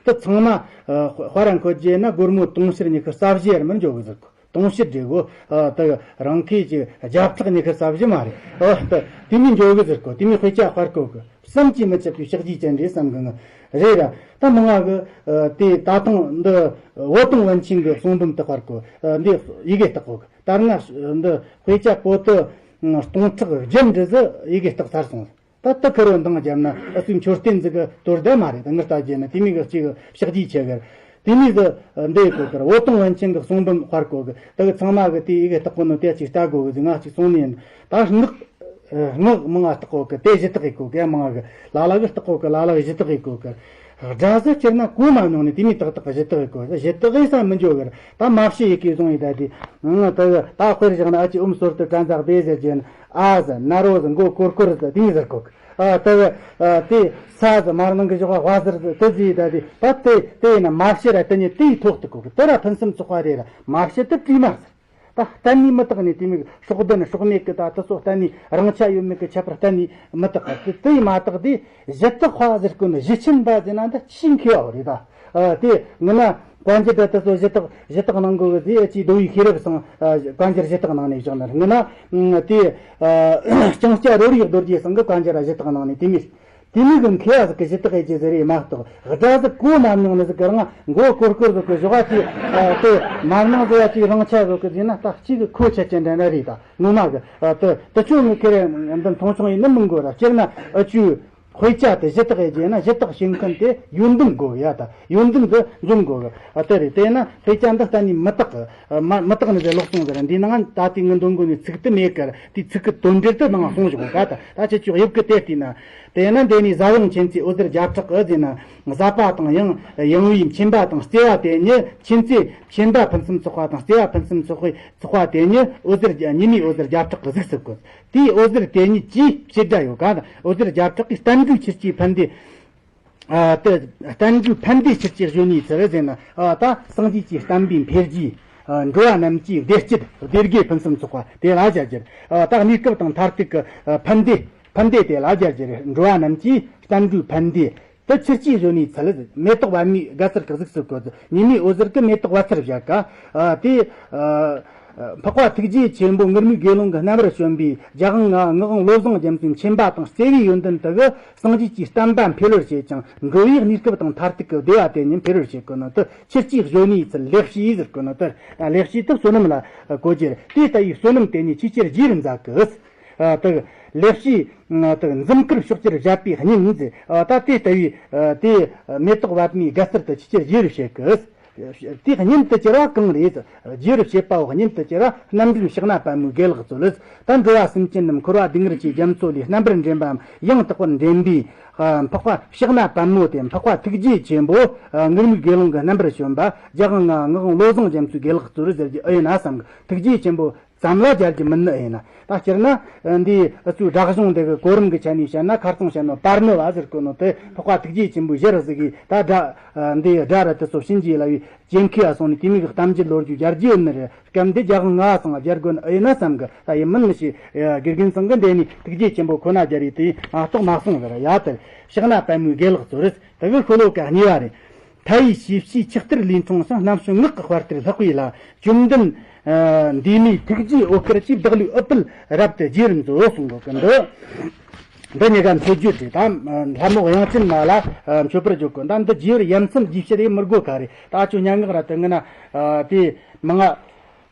དེ་ཚང་མ་ཨ་དཔར་འཁོད་རྗེས་ན་སྒོར་མོ་དུང་ཕྱུར་ཉི་ཤུ་རྩ་བཞི་ཡར་མར་འཇོག་གི་ཟེར་གོ། དུང་ཕྱུར་འདྲེ་གོ། ཨ་ད་རང་ཁའི་ཅིག་རྒྱབ་ཕྲག་ནས་ཁུར་ས་བཞི་མ་རེད། ཨ་ད་དེ་མི་འཇོག་གི་ཟེར་གོ། དེ་མི་དཔེ་ཆ་དཔར་གོ་གི། བསམ་གྱིས་མི་ཁྱབ་པའི་ཕྱག་རྗེས་ཅན་རེད་བསམ་གི་ང་། རེད་ར། ད་མི་ང་གི་ཨ་དེ་ད་ཐེངས་འདི་ཝོ་ཏུང་ཝན་ཆིན་གི་གསུང་འབུམ་དེ་དཔར་གོ། ཨ་འདི་ཡི་གེ་བཏགས་གོ་གི། ད་སྔ་འདི་དཔེ་ཆ་པོ་ཏི་སྟོང་ཕྲག་བརྒྱད་འདྲ་ཟིག་ཡི་གེ་བཏགས་ཚར་སོང་། ད་ལྟ་ཁུར་བོ་འདང་བརྒྱབ་ན་ཨ་སུའི་མཆོད་རྟེན་ཟིག་གི་དོར་བསྡད་མ་རེད། ད་ངི་ལྟ་རྒྱུ་ན་དེ་མི་གི་གཅིག་གི་ཕྱག་རྗེས་ཆེ་གི། དེ་མི་ཟིག་འདི་གོ་གི་ར། ཝོ་ཏུང་ཝན་ཆིན་གི་གསུང་འབུམ་དཔར་གོ་གི། ད་གི་ཚང་མ་གི་དེ་ཡི་གེ་བཏགས་གོ་ནོ་དེ་གཅིག་ལྟ་དགོ་གི་ཟིག་ང་གཅིག་སོང་ནས་ཡིན། ད་ངག་ངག་མང་ང་བཏགས་གོ་གི། དེ་གཞི་བཏགས་གི་གོ་གི། མང་ང་གི་ལ་ལ་གི་བཏགས་གོ་གི། ལ་ལ་གི་གཞི་བཏགས་གི་གོ་གི། སྒྲ་ཟིག་སྤྱིར་ན་གོ་མ་མྱོང་ནས་དེ་མི་ཏག་ཏག་གཞི་བཏགས་གི་གོ། གཞི་བཏགས་གི་ས་མི་འཇོག་གི་ར། ད་མ་བྱི་ཡི་གེ་བཟུང་ཡི་ད་དེ་ང་ད་གི་ད་དཔེར་བཞག་ན་ཨ་ཅེ་ཨུམ་སོར་དུ་དྲན་ཟག་བེ་ཟེར་གྱིན། ཨ་ཟེར་ན་རོ་ཟེར་མགོ་ཀོར་ཀོར་ཟེར་དེ་མི་ཟེར་གོ་གི། ཨ་ད་གི་ཨ་དེ་ས་ཟེར་མར་ནང་གི་བཞག་པ་ཟེར་དེ་ཟིག་ད་དེ་ད་དེ་དེ་ཡིན་ན་མ་བྱི་ར་དེ་ཉིད་དེའི་ཐོག་ཏུ་གོ་གི། དེ་ར་ཕུན་སུམ་ཚོགས་པ་རེད་ར། མ་བྱི་དེ་བྲིས་མ་ཟེར། ད་གཏན་ནས་མི་བཏགས་ནས་དེ་མིག་སྲོག་ལྡན་སྲོག་མེད་ཀྱི་ད་དེ་ཚོ་གཏན་ནས་རང་ཆ་ཡོད་མེད་ཀྱི་ཁྱད་པར་གཏན་ནས་མི་བཏགས་གི། དེ་དེ་མ་བཏགས་དེ་གཞི་བཏགས་པ་ཟེར་གོ་ནི། གཞི་ཆེན་པ་ཟེར་ན་འདི་ཆེས་མཁས་པ་རེད་ད། ཨ་དེ་ངི་ན་གན་རྒྱ་ད་དེ་ཚོ་གཞི་བཏགས་གཞི་བཏགས་གནང་དགོས་གི་ཟེར། ཨ་ཅེ་མདོ་དབུས་ཤེས་རབ་སང་གན་རྒྱ་གཞི་བཏགས་གནང་ནས་བཞག་ན་ངི་ན་དེ་ཨ་ལྕང་སྐྱ་རོ་རིགས་རྡོ་རྗེ་སང་གི་གན་རྒྱ་ར་གཞི་བཏགས་གནང་ནས་དེ་མིན། དེ་མིན་གྱི་མཁས་པ་ཟིག་གི་གཞི་བཏགས་ཡེ་རྒྱུ་ཟེར་རེད་མ་གཏོགས། སྒྲ་ཟིག་གོ་མ་མྱོང་ནི་ཟིག་གི་རང་མགོ་སྐོར་སྐོར་ཟིག་གི་བཞག་པ་དེ་དེ་མར་ནང་ཟིག་ཡ་དེ་རང་ཆ་ཟིག་གི་ཟེར་ན་ད་གཅིག་གི་གོ་ཆ་ཅན་འདྲ་འདྲ་རེད་ད། ངོ་མ་གི་དེ་དེ་ཆུང་ངུ་ཁེ་རེ་འདི་མཐོང་ཆུང་ཡིན་ནི་མི་དགོས་ར། སྤྱིར་ན་ཨ་ཆུ་དཔེ་ཆ་དེ་གཞི་བཏགས་ཡེ་རྒྱུ་ན་གཞི་བཏགས་བྱེད་མཁན་དེ་ཡོན་ཏན་དགོས་ཡ། ད་ཡོན་ཏན་དེ་འཛོམས་དགོས་གི། ཨ་དེ་རེད། དེ་ན་དཔེ་ཆ་འདི་གཏན་ནས་མི་བཏགས་གི། མ་མི་བཏགས་ནི་དེ་ལོག་སོང་ཟེར། འདི་ནང་ད་དེ་ངི་འདོན་དགོས་ནི་ཚིག་དེ་མེད་གི། དེ་ཚིག་གི་དོན་འགྲེལ་དེ་ནང་སོང་བཞག་ག། ད་ད་ཁྱེད་ཆོས་དབྱིབས་ཀྱི་དེ་བལྟས་ན། དེས་ན་འདི་ནི་ཟ་བང་མཁྱེན་བརྩེ་འོད་ཟེར་བརྒྱ་ཕྲག་གི་ཟེར་ན། ཟ་པ་དང་ཡང་ཡང་བའི་མཁྱེན་པ་དང་བརྩེ་བ་དེ་ཉིད་མཁྱེན་བརྩེ་མཁྱེན་པ་ཕུན་སུམ་ཚོགས་པ་དང་བརྩེ་བ་ཕུན་སུམ་ཚོགས་པའི་ཚོགས་པ་དེ་ཉིད་འོད་ཟེར་ཉི་མའི་འོད་ཟེར་བརྒྱ་ཕྲག་གི་གཟུགས་སུ་བཀོད། དེའི་འོད་ཟེར་དེ་ཉིད་ཀྱིས་བྱེད་སྒྲ་ཡོད་ག། འོད་ཟེར་བརྒྱ་ཕྲག་གིས་རྟ་མགྲིན་ཆུ་སྐྱེས་ཕན་བདེ། ཨ་དེ་རྟ་མགྲིན་ཕན་བདེ་ཆུ་སྐྱེས་གཞོན་ནུའི་ཚུལ་ཟེར་ན། ཨ་ད་སངས་རྒྱས་ཀྱི་བསྟན་པའི་འཕེལ་རྒྱས། ཨ་འགྲོ་བ་རྣམས་ཀྱི་བདེ་སྐྱིད་བདེ་དགེ་ཕུན་སུམ་ཚོགས་པ་དེ་ལ་བྱ་རྒྱུར། ཨ་ད་གནས་སྐབས་དང་མཐར་ཐུག་གི་ཨ་ཕན་བདེ་ཕན་བདེ་དེ་ལ་བྱ་རྒྱུར། འགྲོ་བ་རྣམས་ཀྱི་རྟ་མགྲིན་ཕན་བདེ། དེ་ཆུ་སྐྱེས་གཞོན་ནུའི་ཚུལ། མེ་ཏོག་པདྨའི་དགའ་ཚལ་གྱི་གཟུགས་སུ་བཀོད། ཉི་མའི་འོད་ཟེར་གྱིས་མེ་ཏོག་པད་ཚལ་བཞད་ག། ཨ་དེ་ཨ་འཕགས་པ་ཐུགས་རྗེ་ཆེན་པོ་ངུར་སྨྲིག་དགེ་སློང་གི་རྣམ་པར་བྱོན་པའི་རྒྱལ་དབང་ང་ངག་དབང་བློ་བཟང་རྒྱ་མཚོའི་མཁྱེན་པ་དང་བརྩེ་བའི་ཡོན་ཏན་དེ་གིས་སངས་རྒྱས་ཀྱི་བསྟན་པ་འཕེལ་བར་བྱེད་ཅིང་། འགྲོ་བའི་གནས་སྐབས་དང་མཐར་ཐུག་གི་བདེ་བ་དེ་ཉིད་འཕེལ་བར་བྱེད་དགོས་ནོ་དེ་ཆུ་སྐྱེས་གཞོན་ནུའི་ཚུལ། ལེགས་བཤད་ཟེར་དགོས་ནོ་དེ། ལེགས་བཤད་དེ་བསོད་ནམས་ལ་གོ་རྒྱུ་རེད། དེ་ལྟ་བུའི་བསོད་ནམས་དེ་ཉིད་ཆེས་ཆེར་རྒྱས་པར་མཛད་གི། ཨ་དེ་ལེགས་བཤད་དེ་འཛུམ་དཀར་ཕྱོགས་བཅུར་བཞད་པའི་སྙིང་ཟེར། ཨ་ད་དེ་ལྟ་བུའི་ཨ་དེ་མེ་ཏོག་པདྨའི་དགའ་ཚལ་དེ་ཆེས་ཆེར་རྒྱས་པར་བྱེད་གི། དེའི་སྙིང་དུ་གྱུར་པ་གང་རེད། རྒྱས་པར་བྱེད་པའོ། སྙིང་དུ་གྱུར་པ་རྣམ་འདྲེན་ཕྱག་ན་པདྨོའི་དགེ་ལེགས་སྩོལ། ད་འགྲོ་བ་སེམས་ཅན་རྣམས་འཁོར་བ་སྡུག་བསྔལ་གྱི་རྒྱ་མཚོ་ལས་རྣམ་པར་འདྲེན་པའམ་ཡང་དག་པར་འདྲེན་པའི་ཨ་འཕགས་པ་ཕྱག་ན་པདྨོ་སྟེ། འཕགས་པ་ཐུགས་རྗེ་ཆེན་པོ་ཨ་ངུར་སྨྲིག་དགེ་སློང་གི་རྣམ་པར་བྱོན་པ་རྒྱལ་དབང་ང་ངག་དབང་བློ་བཟང་རྒྱ་མཚོའི་དགེ་ལེགས་སྩོལ་ཟེར་རྒྱུ་ཨེ་ཡིན་ན་བསམ་གི། ཐུགས་རྗེ་ཆེན་པོ་ཙམ་ལ་སྦྱར་རྒྱུ་མིན་ནི་ཨེ་ཡིན་ན། ད་སྤྱིར་ན་འདིའི་ཨུ་ཚོའི་སྒྲ་གཞུང་འདི་གི་གོ་རིམ་གྱི་ཆ་ནས་བཤད་ན། ཁ་རྩང་བཤད་ན་པར་ནི་བ་ཟེར་གོ་ནོ་དེ་འཕགས་པ་ཐུགས་རྗེ་ཆེན་པོའི་ཞལ་གཟིགས་ཀྱིས་ད་སྒྲ་འདིའི་སྒྲ་ར་དེ་ཚོ་བྱིན་གྱིས་བརླབས་པའི་རྗེས་མཁས་པ་སོང་ནས་དེ་མོ་གི་གཏམ་རྒྱུད་ལོ་རྒྱུས་སྦྱར་རྒྱུ་ཡོད་ནི་རེད། སྐབས་འདི་རྒྱལ་དབང་ང་སང་སྦྱར་དགོས་ནི་ཨེ་ཡིན་ན་བསམ་གི། ད་ཡིན་མིན་མི་ཤེས། དགེ་རྒན་ཚང་གི་འདི་ནས་ཐུགས་རྗེ་ཆེན་པོ་ཁོ་ན་སྦྱར་ཡི་དེ་མ་གཏོགས་མ་གསུངས་ཟེར། ཡ་དེར་ཕྱག་ན་པདྨོའི་དགེ་ལེགས་སྩོལ། དེ་གི་ཤོ་ལོ་ཀ་གཉིས་པ་རེད། མཐའ་ཡས་ཤེས་བྱའི་ཆུ་གཏེར་ལས་འཁྲུངས་ཤིང་། རྣམ་དཔྱོད་ངག་གི་དཔལ་གཏེར་ལྷག་པའི་ལྷ། བཅོམ་ལྡན་འདས་མའི་ཐུགས་རྗེའི་འོད་དཀར་གྱིས། བདག་བློའི་ཨུཏྤལ་རབ་ཏུ་རྒྱས་པར་མཛོད་གསུང་གོ་གི། འདི་འདི་གཉིས་ཀ་མཚོན་བརྗོད་རེད། ད་ལྷ་མོ་དབྱངས་ཅན་མ་ལ་མཆོད་པར་བརྗོད་གོ། ད་འདི་རྒྱས་པར་ཡ་མཚན་རྒྱས་བཤད་ཡེ་མི་དགོས་ག་རེད། ད་ཁྱོད་སྙན་ངག་ར་དེ་ངི་ན་དེ་མང་ང་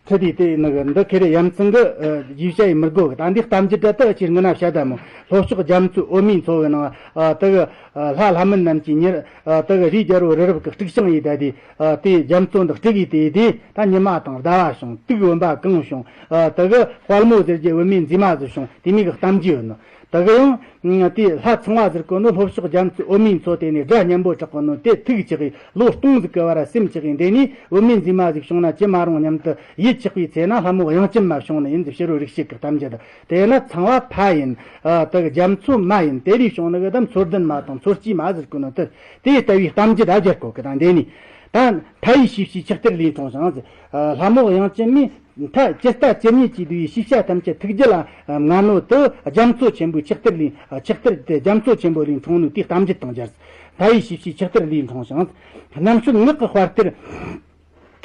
ཁྲི་དེ་དེ་ནི་གི་འདི་ཁེ་རེ་ཡ་མཚན་གི་རྒྱས་བཤད་ཡེ་མི་དགོས་གི། ད་འདི་གཏམ་རྒྱུད་དེ་ད་ཅིག་ངི་ན་བཤད་ད་མོ། ལྷོ་ཕྱོགས་རྒྱ་མཚོའི་འོད་མའི་མཚོ་གི་ནང་དེ་གི་ལྷ་ལྷ་མིན་རྣམས་ཀྱིས་ཉེར་དེ་གི་རིའི་རྒྱལ་པོ་རི་རབ་ཀྱིས་དཀྲུགས་ཤིང་ཡེ་ད་དེ། དེ་རྒྱ་མཚོ་འདི་དཀྲུགས་ཡེ་དེ་དེ་ད་ཉི་མ་དང་ཟླ་བ་བྱུང་། དུག་བུམ་པ་གང་བྱུང་། དེ་གི་དཔལ་མོ་ཟེར་རྒྱུ་བུད་མེད་མཛེས་མ་ཟིག་བྱུང་། དེ་མོ་གི་གཏམ་རྒྱུད་ཡོད་ནོ། དེ་གི་ཡང་དེ་ལྷ་ཚངས་པ་ཟེར་གོ་ནོ་ལྷོ་ཕྱོགས་རྒྱ་མཚོའི་འོད་མའི་མཚོ་དེ་ནས་སྒྲ་སྙན་པོ་གྲགས་གོ་ནོ་དེ་ཐུགས་ཆགས་ཡེ་ལོ་སྟོང་ཟིག་གི་བར་སེམས་ཆགས་ཡེ་འདི་ནས་བུད་མེད་མཛེས་མ་ཟིག་བྱུང་ན་ཅི་མ་རུང་སྙམ་དུ་ཡིད་ཆེས་པའི་ཚེ་ན་ལྷ་མོ་དབྱངས་ཅན་མ་བྱུང་ནི་ཡིན་ཟེར། ཕྱི་རོལ་རིག་བྱེད་ཀྱི་གཏམ་རྒྱུད་དེ། དེས་ན་ཚངས་པ་ཕ་ཡིན། ཨ་དེ་གི་རྒྱ་མཚོ་མ་ཡིན། དེ་ལས་བྱུང་ནི་གི་ད་མཚོ་ལྡན་མ་དང་མཚོ་སྐྱེས་མ་ཟེར་གོ་ནོ་དེ་དེ་ལྟ་བུའི་གཏམ་རྒྱུད་ད་རྒྱལ་གོ་གི། ད་འདི་ནས་ད་མཐའ་ཡས་ཤེས་བྱའི་ཆུ་གཏེར་ལས་འཁྲུངས་ཤིང་ཟེར། ལྷ་མོ་དབྱངས་ཅན་མས་མཐའ་ཇི་ལྟ་ཇི་སྙེད་ཀྱིས་བསྡུས་པའི་ཤེས་བྱ་ཐམས་ཅད་ཐུགས་རྒྱུད་ལ་མངའ་ནོ་དེ་རྒྱ་མཚོ་ཆེན་པོའི་ཆུ་གཏེར་ལས། ཆུ་གཏེར་དེ་རྒྱ་མཚོ་ཆེན་པོ་ལས་འཁྲུངས་ནོ་དེའི་གཏམ་རྒྱུད་དང་སྦྱར། མཐའ་ཡས་ཤེས་བྱའི་ཆུ་གཏེར་ལས་འཁྲུངས་ཤིང་། རྣམ་དཔྱོད་ངག་གི་དཔལ་གཏེར་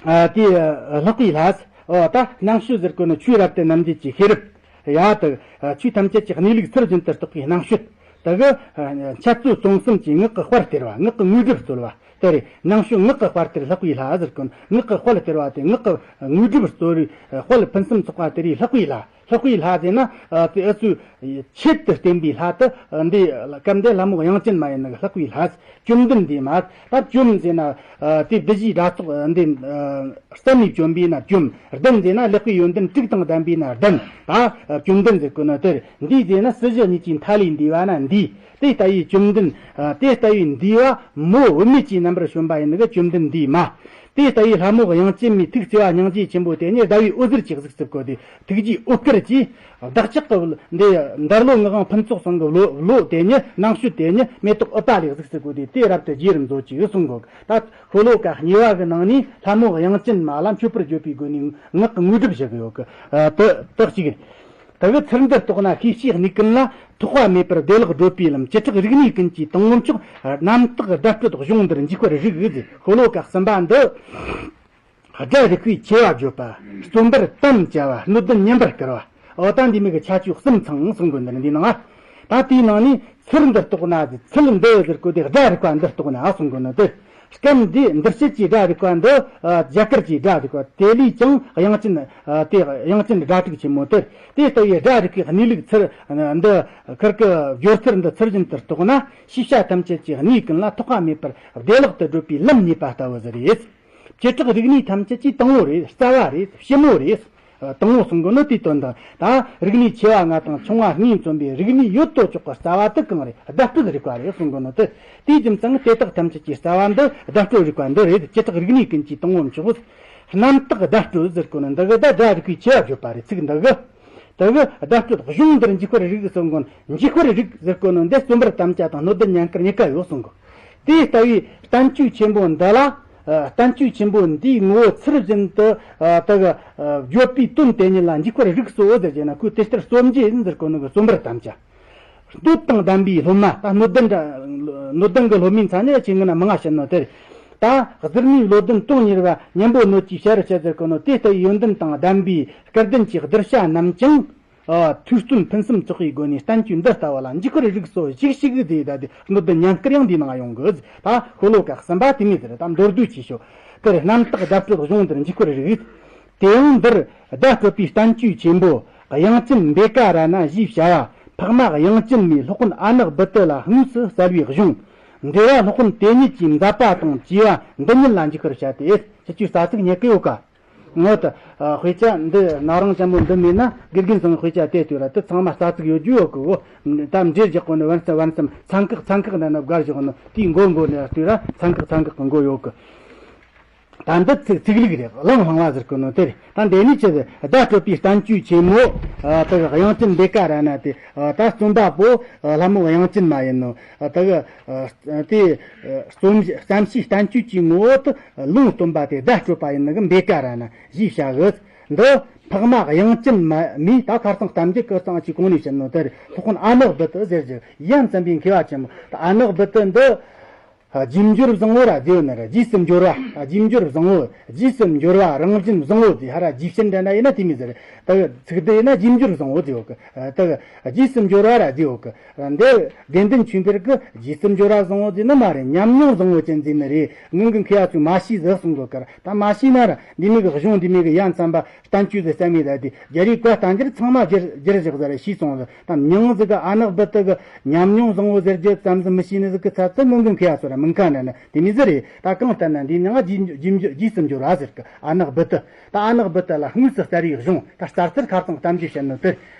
ཨ་དེ་ལྷག་པའི་ལྷ། ཨོ་ད་སྣང་ཤུལ་ཟེར་གོ་ནི་ཆོས་རབ་ཏུ་རྣམ་འབྱེད་ཀྱི་ཤེས་རབ། ཡ་ད་ཆོས་ཐམས་ཅད་ཀྱི་གནས་ལུགས་ཚུལ་བཞིན་དུ་རྟོགས་པའི་སྣང་ཤུལ། ད་གི་འཆད་རྩོད་རྩོམ་གསུམ་གྱི་ངག་གི་དཔལ་སྟེར་བ། ངག་གི་དངོས་གྲུབ་སྩོལ་བ་དེ་རེད། སྣང་ཤུལ་ངག་གི་དཔལ་སྟེར་ལྷག་པའི་ལྷ་ཟེར་གོ་ནི་ངག་གི་དཔལ་སྟེར་བ་དེ། ངག་གི་དངོས་གྲུབ་སྩོལ་བའི་དཔལ་ཕུན་སུམ་ཚོགས་པ་དེ་རེད། ལྷག་པའི་ལྷ། ལྷག་པའི་ལྷ་ཟེར་ན་ཨ་དེ་ཨ་ཚོས་ཆེད་དུ་བསྟེན་པའི་ལྷ་དེ། འདི་སྐབས་འདི་ལྷ་མོ་དབྱངས་ཅན་མ་ཡིན་ནི་ལྷག་པའི་ལྷ། བཅོམ་ལྡན་འདས་མ། ད་བཅོམ་ཟེར་ན་ཨ་དེ་བསྡུ་བཞིའི་སྒྲ་ཚོགས་འདི་ཨ་གསན་ནས་བཅོམ་པས་ན་བཅོམ། ལྡན་ཟེར་ན་ལེགས་པའི་ཡོན་ཏན་དྲུག་དང་ལྡན་པས་ན་ལྡན། ད་བཅོམ་ལྡན་ཟེར་གོ་ནི་དེ་རེད། འདས་ཟེར་ན་སྲིད་ཞི་གཉིས་ཀྱི་མཐའ་ལས་འདས་པ་ན་འདས། དེ་ལྟ་བུའི་བཅོམ་ལྡན་ཨ་དེ་ལྟ་བུའི་འདས་པ་མོ་བུད་མེད་ཀྱི་རྣམ་པར་བྱོན་པ་ཡིན་ནི་གི་བཅོམ་ལྡན་འདས་མ། དེ་ལྟ་བུའི་ལྷ་མོ་དབྱངས་ཅན་མའི་ཐུགས་བརྩེ་བ་སྙིང་རྗེ་ཆེན་པོ་དེ་ཉིད་ཟླ་བའི་འོད་ཟེར་གྱིས་གཟིགས་སུ་བཀོད་དེ། ཐུགས་རྗེའི་འོད་སྐུར་གྱིས། བདག་ཅག་གི་འདི་འདར་ལོ་ངག་དབང་ཕུན་ཚོགས་ཚང་གི་བློ་བློ་དེ་ཉིད། སྣང་ཤུལ་དེ་ཉིད་མེ་ཏོག་ཨུཏྤ་ལའི་གཟུགས་སུ་བཀོད་དེ། དེ་རབ་ཏུ་རྒྱས་རིམ་མཛོད་ཅིག་གསུང་གོ། ད་ཤོ་ལོ་ཀ་གཉིས་པ་གི་ནང་ནས་ལྷ་མོ་དབྱངས་ཅན་མ་ལ་མཆོད་པར་བརྗོད་པའི་སྒོ་ནས་ངག་གི་དངོས་གྲུབ་བཞག་གི་ཡོད་གི། ཨ་དེ་དག་ཅིག་རེད། དེ་གི་ཚུལ་འདི་རྟོགས་ན་ཤེས་བྱའི་གནས་ཀུན་ལ། ཐོགས་པ་མེད་པར་བདེ་བླག་བགྲོད་པའི་ལམ། བྱེ་བྲག་རིག་གནས་ཀུན་གྱི་དང་པོ་མཆོག་རྣམ་དག་བརྡ་སྤྲོད་གཞུང་འདིར་འཇུག་པར་རིགས་ཟེར། ཤོ་ལོ་ཀ་གསུམ་པ་འདི། སྒྲ་རིག་པའི་ཆེ་བ་བརྗོད་པ། རྩོམ་པར་དམ་བཅའ་བ། སྣོད་ལྡན་ཉན་པར་དཀར་བ། འོ་ད་འདི་མོ་གི་ཁྱད་ཆོས་གསུམ་ཚང་གསུང་གོ་ནི་འདི་ནང་ང་། ད་དེའི་ནང་ནས་ཚུལ་འདི་རྟོགས་ན་ཟེར། ཚུལ་འདི་ཟེར་གོ་དེ་སྒྲ་རིག་པ་འདི་རྟོགས་ན་གསུང་གོ་ནི་དེ། སྐབས་འདི་འདིར་བཤད་ཀྱི་སྒྲ་རིག་པ་འདི་ཨ་རྒྱ་གར་གྱི་སྒྲ་རིག་པ་དེ་ལས་ཀྱང་དབྱངས་ཅན་ཨ་དེ་དབྱངས་ཅན་སྒྲ་དྲུག་ཆེན་མོ་དེ། དེ་ལྟ་བུའི་སྒྲ་རིག་པའི་གནས་ལུགས་ཚུལ་འདི་ཁུར་གི་སྦྱོར་ཚུལ་འདི་ཚུལ་བཞིན་དུ་རྟོགས་ན། ཤེས་བྱ་ཐམས་ཅད་ཀྱི་གནས་ཀུན་ལ་ཐོགས་པ་མེད་པར་བདེ་བླག་ཏུ་བགྲོད་པའི་ལམ་རྙེད་པ་ལྟ་བུ་ཟིག་རེད། བྱེ་བྲག་རིག་གནས་ཐམས་ཅད་ཀྱི་དང་པོ་རེད། རྩ་བ་རེད། ཕྱི་མོ་རེད། ཨ་དང་པོ་གསུང་གི་ནི་དེའི་དོན་དང་། ད་རིག་གནས་ཆེ་བ་ལྔ་དང་ཆུང་བ་ལྔས་མཚོན་པའི་རིག་གནས་ཡོད་དོ་ཅོག་གི་རྩ་བ་དེ་གང་རེད། བརྡ་སྤྲོད་རིག་པ་རེད་གསུང་གི་ནི་དེ། དེའི་རྒྱུ་མཚན་དེ་དག་ཐམས་ཅད་ཀྱི་རྩ་བ་འདི་བརྡ་སྤྲོད་རིག་པ་འདི་རེད། བྱེ་བྲག་རིག་གནས་ཀུན་གྱི་དང་པོ་མཆོག་རྣམ་དག་བརྡ་སྤྲོད་ཟེར་གོ་ནི་འདི་གི་ད་སྒྲ་རིག་པའི་ཆེ་བ་བརྗོད་པ་རེད། ཚིག་འདི་གི། དེ་གི་བརྡ་སྤྲོད་གཞུང་འདིར་འཇུག་པར་རིགས་གསུང་གོ་ནི། འཇུག་པར་རིགས་ཟེར་གོ་ནི་འདི་རྩོམ་པར་དམ་བཅའ་དང་སྣོད་ལྡན་ཉན་དཀར་གཉིས་ཀ་ཡོད་གསུང་གོ། དེ་ལྟ་བུའི་བསྟན་བཅོས་ཆེན་པོ་འདི་ལ། ཨ་བསྟན་བཅོས་ཆེན་པོ་འདིའི་ངོ་བོ་ཚུལ་བཞིན་དུ་ཨ་དེ་གི་ཨ་བརྗོད་པའི་དོན་དེ་ཉིད་ལ་འཇུག་པར་རིགས་སོ་ཟེར་གྱི་ན། ཁོས་དེ་ལྟར་རྩོམ་རྒྱུ་ཡིན་ཟེར་གོ་ནི་གི་རྩོམ་པར་དམ་བཅའ། སྣོད་དང་ལྡན་པའི་སློབ་མ། ད་སྣོད་ལྡན་འདྲ། སྣོད་ལྡན་གྱི་སློབ་མའི་མཚན་ནི་ཆེད་ངོས་ན་མང་ང་བཤད་ནོ་དེ་རེད། ད་གཟིར་གནས་བློ་ལྡན་དོན་གཉེར་བ། གཉེན་པོ་སྣོད་ཀྱི་ཞལ་རུ་བཤད་ཟེར་གོ་ནོ། དེ་ལྟ་བུའི་ཡོན་ཏན་དང་ལྡན་པའི་སྐལ་ལྡན་གྱི་གདུལ་བྱ་རྣམས་ཀྱང་། ཨ་ཐོས་བརྩོན་ཕུན་སུམ་ཚོགས་པའི་སྒོ་ནས་བསྟན་བཅོས་འདི་ལྟ་བུ་ལ་འཇུག་པར་རིགས་སོ། ཞིག་ཞིག་ཟེར། ད་དེ་སྣོད་ལྡན་ཉན་དཀར་ཡང་འདིའི་ནང་ཡོང་གི། ད་ཤོ་ལོ་ཀ་གསུམ་པ་དེ་མོ་ཟེར། ད་མདོར་བསྡུས་ཆེ་ཤོས་དེར་རྣམ་དག་བརྡ་སྤྲོད་གཞུང་འདིར་འཇུག་པར་རིགས། དེ་ཡང་འདིར་བརྡ་སྤྲོད་པའི་བསྟན་བཅོས་ཆེན་པོ་དབྱངས་ཅན་བེ་ཀ་ར་ཎ་ཞེས་བྱ་བ། འཕགས་མ་དབྱངས་ཅན་མའི་སློབ་དཔོན་ཨ་ནག་བུ་དི་ལ་དངོས་སུ་གསལ་བའི་གཞུང་། འགྲེལ་བ་སློབ་དཔོན་དེ་ཉིད་ཀྱི་མཛད་པ་དང་བཅས་པ་འདི་ཉིད་ལ་འཇུག་པར་བྱ་སྟེ། ཁྱེད་ཀྱིས་རྩ་ཚིག་རྙེད་ཀྱི་ཡོད་ཀ། ངོ་ད་དཔེ་ཆ་འདི་ན་རང་ཅན་པོ་འདི་མེད་ན། དགེ་རྒན་ཚང་དཔེ་ཆ་དེ་ལྟོས་ར། དེ་ཚང་མ་རྩ་ཚིག་ཡོད་རྒྱུ་ཡོད་གི། འོ་ད་འགྲེལ་རྒྱག་གོ་ནི་བན་སམ་བན་སམ་ཚན་ཁག་ཚན་ཁག་ན་ན་བགར་བཞག་ནི་དེའི་མགོ་མགོ་ནས་ལྟོས་ར། ཚན་ཁག་ཚན་ཁག་གི་མགོ་ཡོད་གི། ད་འདི་ཚིག་ཚིག་ལུགས་རེད། གླེང་བསླང་བ་ཟེར་གི་ནོ་དེ་རེད། ད་འདི་ནི་ཆི་ཟེར། བརྡ་སྤྲོད་པའི་བསྟན་བཅོས་ཆེན་མོ། ཨ་དེ་གི་དབྱངས་ཅན་བེ་ཀ་ར་ཎ་དེ། ཨ་ད་རྩོམ་པ་པོ་ཨ་ལྷ་མོ་དབྱངས་ཅན་མ་ཡིན་ནོ། ཨ་དེ་གི་ཨ་དེ་ཨ་རྩོམ་བརྩམས་བྱའི་བསྟན་བཅོས་ཀྱི་ངོ་བོ་དེ་ལུང་སྟོན་པ་དེ་བརྡ་སྤྲོད་པ་ཡིན་ནི་གི་བེ་ཀ་ར་ཎ་ཞེས་བྱ་གི། འདི་འཕགས་མ་དབྱངས་ཅན་མ་མིས། ད་ཁ་རྩང་གཏམ་རྒྱུད་ཀྱི་རྩང་ཅིག་གོང་ནས་བཤད་ནོ་དེ་རེད། སློབ་དཔོན་ཨ་ནག་བུ་དི་ཟེར་རྒྱུ་ཡ་མཚན་པའི་མཁས་པ་ཆེན་མོ། ད་ཨ་ནག་བུ་དི་འདི། རྗེས་འབྱོར་བཟང་བོ་ར་ཟེར་ཡོད་ནི་ར། རྗེས་སུ་འབྱོར་བ། རྗེས་འབྱོར་བཟང་བོ། རྗེས་སུ་འབྱོར་བ་རང་བཞིན་བཟང་བོ་ཟེར། ཧ་ར་རྗེས་ཤུལ་འདྲ་འདྲ་ཡིན་ན་དེ་མོ་ཟེར། ད་གི་ཚིག་འདི་ཡིན་ན་རྗེས་འབྱོར་བཟང་བོ་ཟེར་ཡོད་གི། ད་གི་རྗེས་སུ་འབྱོར་བ་ར་ཟེར་ཡོད་གི། འདི་དགེ་འདུན་ཆོས་འཕེལ་གི་རྗེས་སུ་འབྱོར་བ་བཟང་བོ་ཟེར་ནི་མ་རེད། ཉམས་མྱོང་བཟང་བོ་ཅན་ཟེར་ནི་རེད། ངང་གི་མཁས་པ་ཚོས་མ་ཤེས་ཟིག་གསུང་གི་ཀར། ད་མ་ཤེས་ན་ར་འདི་མོ་གི་གཞུང་འདི་མོ་གི་ཡ་མཚན་པ་བསྟན་བཅོས་ཟེར་བསམ་མེད། ད་དེ་རྒྱ་རིགས་ཀ་བསྟན་འགྱུར་ཚང་མ་བསྒྱུར་བསྒྱུར་བཞག་ཟེར་ཤེས་སོང་ཟིག། ད་མྱིང་ཟིག་གི་ཨ་ནག་བུ་དི་གི་ཉམས་མྱོང་བཟང་བོ་ཟེར་རྒྱུ་ཙམ་ཟིག་མི་ཤེས་ནི་ཟིག་གི་ཚད་ཚད་ངང་གི་མཁས་པ་ཚོ་ར་མིན་ཁ་ན་ན་དེ་མོ་ཟིག་རེད། ད་གང་ལྟར་ན་འདིའི་མྱིང་ང་རྗེས་རྗེས་རྗེས་སུ་འབྱོར་བ་ཟེར་གི། ཨ་ནག་བུ་དི། ད་ཨ་ནག་བུ་དི་ལ་དངོས་སུ་གསལ་བའི་གཞུང་། ད་རྩ་ཚིག་ཁ་རྩང་གཏམ་རྒྱུད་བཤད་ནོ་དེ།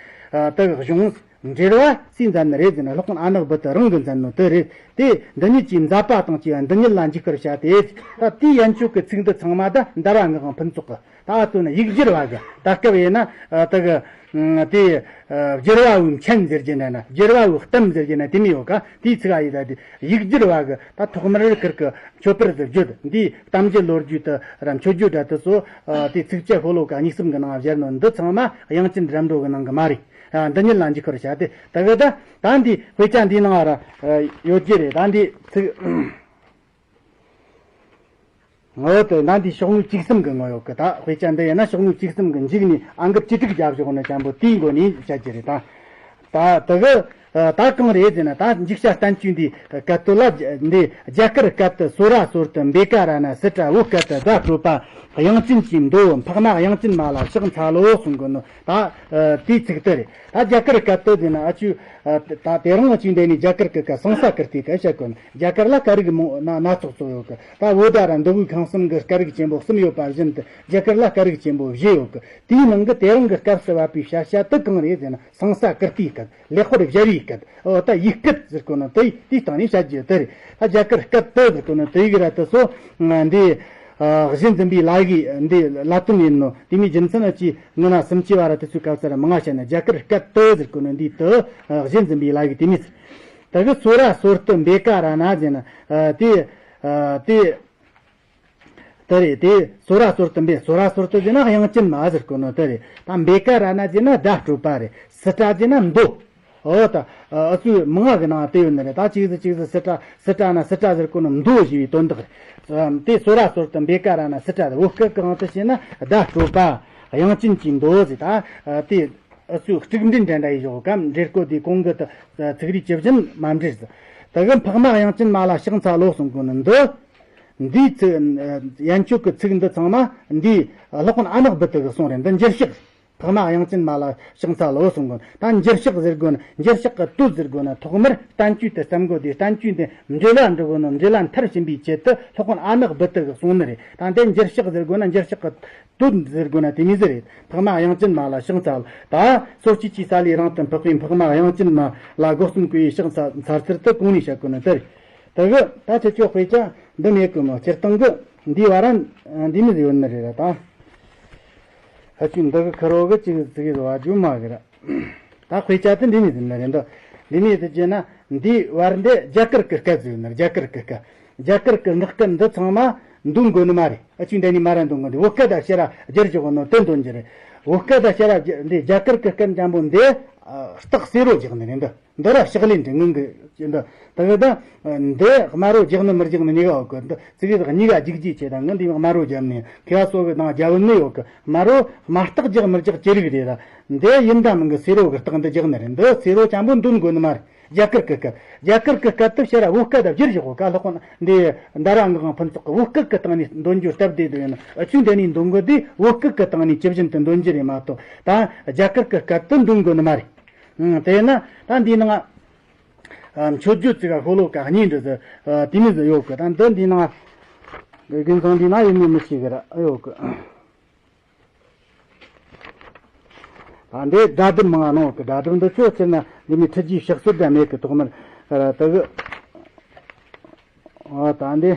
ད་གི་གཞུང་། འགྲེལ་བ་སུས་མཛད་ནི་རེད་ཟེར་ན། སློབ་དཔོན་ཨ་ནག་བུ་དི་རང་གིས་མཛད་ནོ་དེ་རེད། དེ་འདི་ཉིད་ཀྱི་མཛད་པ་དང་བཅས་པ་འདི་ཉིད་ལ་འཇུག་པར་བྱ་སྟེ། ད་དེའི་ཡན་ཆོད་ཀྱི་ཚིག་འདི་ཚང་མ་ད་འདར་བ་ངག་དབང་ཕུན་ཚོགས་ཀྱི། ད་ཨ་ཚོ་ནི་ཡིག་སྒྱུར་བ་གི། ད་སྐབས་ཡིན་ན་ཨ་ད་གི་ཨ་དེ་ཨ་སྒྱུར་བ་བོའི་མཆན་ཟེར་རྒྱུ་ན་ན། སྒྱུར་བ་བོའི་གཏམ་ཟེར་རྒྱུ་ན་དེ་མོ་ཡོད་ཀ། དེའི་ཚིག་ཨ་ཡི་ད་དེ་ཡིག་སྒྱུར་བ་གི། ད་ཐོག་མར་ཁུར་གི་མཆོད་པར་ཟེར་རྒྱུ། འདིའི་གཏམ་རྒྱུད་ལོ་རྒྱུས་དེ་ར་མཆོད་བརྗོད་འདྲ་དེ་ཚོ་ཨ་དེ་ཚིགས་བཅད་ཤོ་ལོ་ཀ་གཉིས་གསུམ་གི་ནང་བཞག་ནོ་འདི་ཚང་མ་དབྱངས་ཅན་རབ་འགྲོ་གི་ནང་གི་མ་རེད། ཨ་འདི་ཉིད་ལ་འཇུག་པར་བྱ་སྟེ། ད་གི་ད་ད་འདི་དཔེ་ཆ་འདིའི་ནང་ར་ཨ་ཡོད་ཀྱི་རེད། ད་འདི་ཚིག། ངོ་བོ་དེ་ན་འདི་ཤོག་ངོས་བཅུ་གསུམ་གི་ངོ་ཡོད་གི། ད་དཔེ་ཆ་འདི་ཡིན་ན་ཤོག་ངོས་བཅུ་གསུམ་གི་མཇུག་ནས་ཨང་ཀི་བཅུ་དྲུག་རྒྱབ་ཞོག་ནི་ཅན་པོ་དེའི་མགོ་ནས་བཤད་རྒྱུ་རེད་ད། ད་དེ་གི་ད་གང་རེད་ཟེར་ན། ད་འཇིགས་བྱ་བསྟན་བཅོས་འདི་སྐད་དོད་ལ་འདི་རྒྱ་གར་སྐད་དུ་སོ་ར་སོར་དུ་བེ་ཀ་ར་ན་སི་ཏྲ། བོད་སྐད་དུ་བརྡ་སྤྲོད་པ་དབྱངས་ཅན་གྱི་མདོ། འཕགས་མ་དབྱངས་ཅན་མ་ལ་ཕྱག་འཚལ་ལོ་གསུང་གི་ནོ། ད་དེའི་ཚིག་དེ་རེད། ད་རྒྱ་གར་སྐད་དུ་ཟེར་ན་ཨ་ཆུ་ད་དེ་རིང་ཨ་ཆུ་འདི་ནས་རྒྱ་གར་སྐད་ཀ་སང་ས་ཀིརྟི་ཀ་བཤད་གོ་ནི། རྒྱ་གར་ལ་སྐད་རིགས་མང་སྣ་ཚོགས་ཚོགས་ཡོད་གི། ད་བོད་ད་ར་མདོ་དབུས་ཁམས་གསུམ་གི་སྐད་རིགས་ཆེན་པོ་གསུམ་ཡོད་པ་བཞིན་དུ་རྒྱ་གར་ལ་སྐད་རིགས་ཆེན་པོ་བཞི་ཡོད་གི། དེའི་ནང་གི་དེ་རིང་གི་སྐབས་སུ་བབས་པའི་བྱ་བྱ་དེ་གང་རེད་ཟེར་ན་སང་ས་ཀིརྟིའི་སྐད། ལེགས་པར་སྦྱར་བའི་སྐད། འོ་ད་ཡིག་སྐད་ཟེར་གོ་ནོ་དེ་དེའི་སྟེང་ནས་བཤད་རྒྱུ་དེ་རེད། ད་རྒྱ་གར་སྐད་དེ་ཟེར་གོ་ནོ་དེ་ཡིག་ར་དེ་སོ་འདི་གཞི་འཛིན་པའི་ལ་ཡིག་འདི་ལ་དོན་ཡིན་ནོ། དེ་མོའི་རྒྱུ་མཚན་ཨ་ཆུ་ངི་ན་སུམ་ཅུ་བ་ར་དེ་ཚོའི་སྐབས་སུ་ར་མང་ང་བཤད་ན། རྒྱ་གར་སྐད་དེ་ཟེར་གོ་ནོ་འདི་དེ་གཞི་འཛིན་པའི་ལ་ཡིག་དེ་མོ་ཟེར། དེ་གི་སོ་ར་སོར་དུ་བེ་ཀ་ར་ན་ཟེར་ན་དེ་དེ། དེ་རེད། དེ་སོ་ར་སོར་དུ་བེ། སོ་ར་སོར་དུ་ཟེར་ན་དབྱངས་ཅན་མ་ཟེར་གོ་ནོ་དེ་རེད། ད་བེ་ཀ་ར་ན་ཟེར་ན་བརྡ་སྤྲོད་པ་རེད། སི་ཏྲ་ཟེར་ན་མདོ། འོ་ད་ཨ་ཚུགས་མང་ང་གི་ནང་དེ་ཡོད་ནི་རེད། ད་ཅིག་ཟེར་ཅིག་ཟེར་སི་ཏྲ། སི་ཏྲ་ན་སི་ཏྲ་ཟེར་གོ་ནོ་མདོ་ཞེས་པའི་དོན་དག་རེད། དེ་སོ་ར་སོར་དུ་བེ་ཀ་ར་ན་སི་ཏྲ་རེད། བོད་སྐད་གང་དུ་བྱས་ན་བརྡ་སྤྲོད་པ་དབྱངས་ཅན་གྱི་མདོ་ཟེར། ད་དེ་ཨ་ཚུགས་གཅིག་འདྲེན་འདྲ་འདྲ་ཡི་ཞོག་གམ། འགྲེལ་བཀོད་དེ་གོང་གི་ཚིག་རིས་ཇི་བཞིན་མ་འབྲེལ་ཟེར། དེ་གི་འཕགས་མ་དབྱངས་ཅན་མ་ལ་ཕྱག་འཚལ་ལོ་གསུང་གོ་ནི་འདི། འདིའི་ཚིག་ཡན་ཆོད་ཀྱི་ཚིག་འདི་ཚང་མ་འདིའི་སློབ་དཔོན་ཨ་ནག་བུ་དེ་གིས་གསུངས་རེད། འདི་འགྱུར་ཕྱག། འཕགས་མ་དབྱངས་ཅན་མ་ལ་ཕྱག་འཚལ་ལོ་གསུང་གོ་ནི། ད་འགྱུར་ཕྱག་ཟེར་དགོས་ན། འགྱུར་ཕྱག་གི་དོད་ཟེར་དགོས་ན། ཐོག་མར་བསྟན་བཅོས་དེ་བརྩམ་དགོས་དུས། བསྟན་བཅོས་དེ་འགྲེལ་བ་འབྲི་དགོས་ན། འགྲེལ་བ་མཐར་ཕྱིན་པའི་ཆེད་དུ་སློབ་དཔོན་ཨ་ནག་བུ་དེ་གིས་གསུངས་ནི་རེད། ད་འདི་འགྱུར་ཕྱག་ཟེར་དགོས་ན། འགྱུར་ཕྱག་གི་དོད་ཟེར་དགོས་ན་དེ་མོ་ཟིག་རེད། འཕགས་མ་དབྱངས་ཅན་མ་ལ་ཕྱག་འཚལ། ད་སོ་སྐྱེས་ཀྱི་ས་ལས་རིང་དུ་འཕགས་པའི་འཕགས་མ་དབྱངས་ཅན་མ་ལ་སྒོ་གསུམ་གུས་པས་ཕྱག་འཚལ་འཚལ་ཚུལ་དེ་གོང་ནས་བཤད་གོ་ནི་དེ་རེད། དེ་གི་ད་ཁྱེད་ཆོ་དཔེ་ཆ་འདི་མེད་གི་མོ། སྤྱིར་བཏང་གི་འདིའི་བར་ར་འདི་མོ་ཟིག་ཡོད་ནི་རེད་ར། ད་ཨ་ཆུ་འདི་གི་ཁུར་བོ་གི་ཅིག་ཙི་གེ་ཟིག་བ་རྒྱུ་མ་གི་ར། ད་དཔེ་ཆ་དེ་འདི་མོ་ཟིག་ནི་རེད་འདུག། འདི་མོ་དེ་བྱས་ན་འདིའི་བར་འདི་རྒྱ་གར་གི་སྐད་ཟིག་ནི། རྒྱ་གར་གི་སྐད། རྒྱ་གར་གི་ངག་སྐད་འདི་ཚང་མ་འདོན་དགོས་ནི་མ་རེད། ཨ་ཆུ་འདི་ནས་མ་ར་འདོན་དགོས་འདི། བོད་སྐད་དང་ཕྱི་ར་སྦྱར་ཆོག་ནོ་དེ་འདོན་རྒྱུ་རེད། བོད་སྐད་དང་ཕྱི་ར་སྦྱར་འདི་རྒྱ་གར་གི་སྐད་འཇམ་པོ་འདི་རྟགས་གསལ་རོ་རྒྱག་ནི་རེད་འདུག། འདི་ར་ཕྱག་ལེན་འདྲ་ངང་གི་འདི་ད་གི་ད་འདི་དམར་རོ་རྒྱག་ནི་མི་རྒྱག་ནི་གཉིས་ཀ་ཡོད་གི། འདི་ཙི་གེ་ཟིག་གཉིས་ཀ་རྒྱུག་རྒྱུ་བྱེད། ད་ངི་འདི་དམར་རོ་རྒྱབ་ནི་མཁས་པ་ཚོ་གི་ནང་རྒྱབ་ནི་ཡོད་གི། དམར་རོ་དམར་རྟགས་རྒྱག་མི་རྒྱག་ཅི་རིགས་རེད་ད། འདི་ཡིན་ད་མིན་གི་སེ་རོ་གི་རྟགས་འདི་རྒྱག་ནི་རེད། འདི་སེ་རོ་འཇམ་པོ་འདོན་དགོས་ནི་མ་རེད། རྒྱ་གར་གི་སྐད། རྒྱ་གར་གི་སྐད་དེ་ཕྱིར་བོད་སྐད་དང་བསྒྱུར་བཞག་གོ་ག། ལྷག་པར་འདི་འདར་བ་ངག་དབང་ཕུན་ཚོགས་གི་བོད་སྐད་གི་སྟེང་ནས་འདོན་རྒྱུ་སྟབས་བདེ་དུ་ཡིན་ན། ཨ་ཆུ་འདི་ནས་འདོན་གོ་དུས་བོད་སྐད་གི་སྟེང་ནས་ཇི་བཞིན་དུ་འདོན་རྒྱུ་རེད་མ་གཏོགས། ད་རྒྱ་གར་གི་སྐད་དེ་འདོན་དགོས་ནི་མ་རེད། ཨང་། དེས་ན་ད་འདིའི་ནང་ཨ་མཆོད་བརྗོད་ཅིག་ག་ཤོ་ལོ་ཀ་གཉིས་འདྲ་ཟེར་ཨ་དེ་མོ་ཟིག་ཡོད་གི། ད་འདི་འདིའི་ནང་དགེ་མཚན་འདིའི་ནང་ཡོད་མེད་མི་ཤེས་གི་ར། ཨ་ཡོད་གི། ད་འདི་སྒྲ་སྒྲུབ་མང་ང་ནོ་གི། སྒྲ་སྒྲུབ་འདི་ཆོ་ཟེར་ན་འདི་མོ་ཁྲིད་རྒྱུའི་ཕྱག་སྲོལ་འདྲ་མེད་གི། ཐོག་མར་ཨ་ད་གི་ཨ་ད་འདི་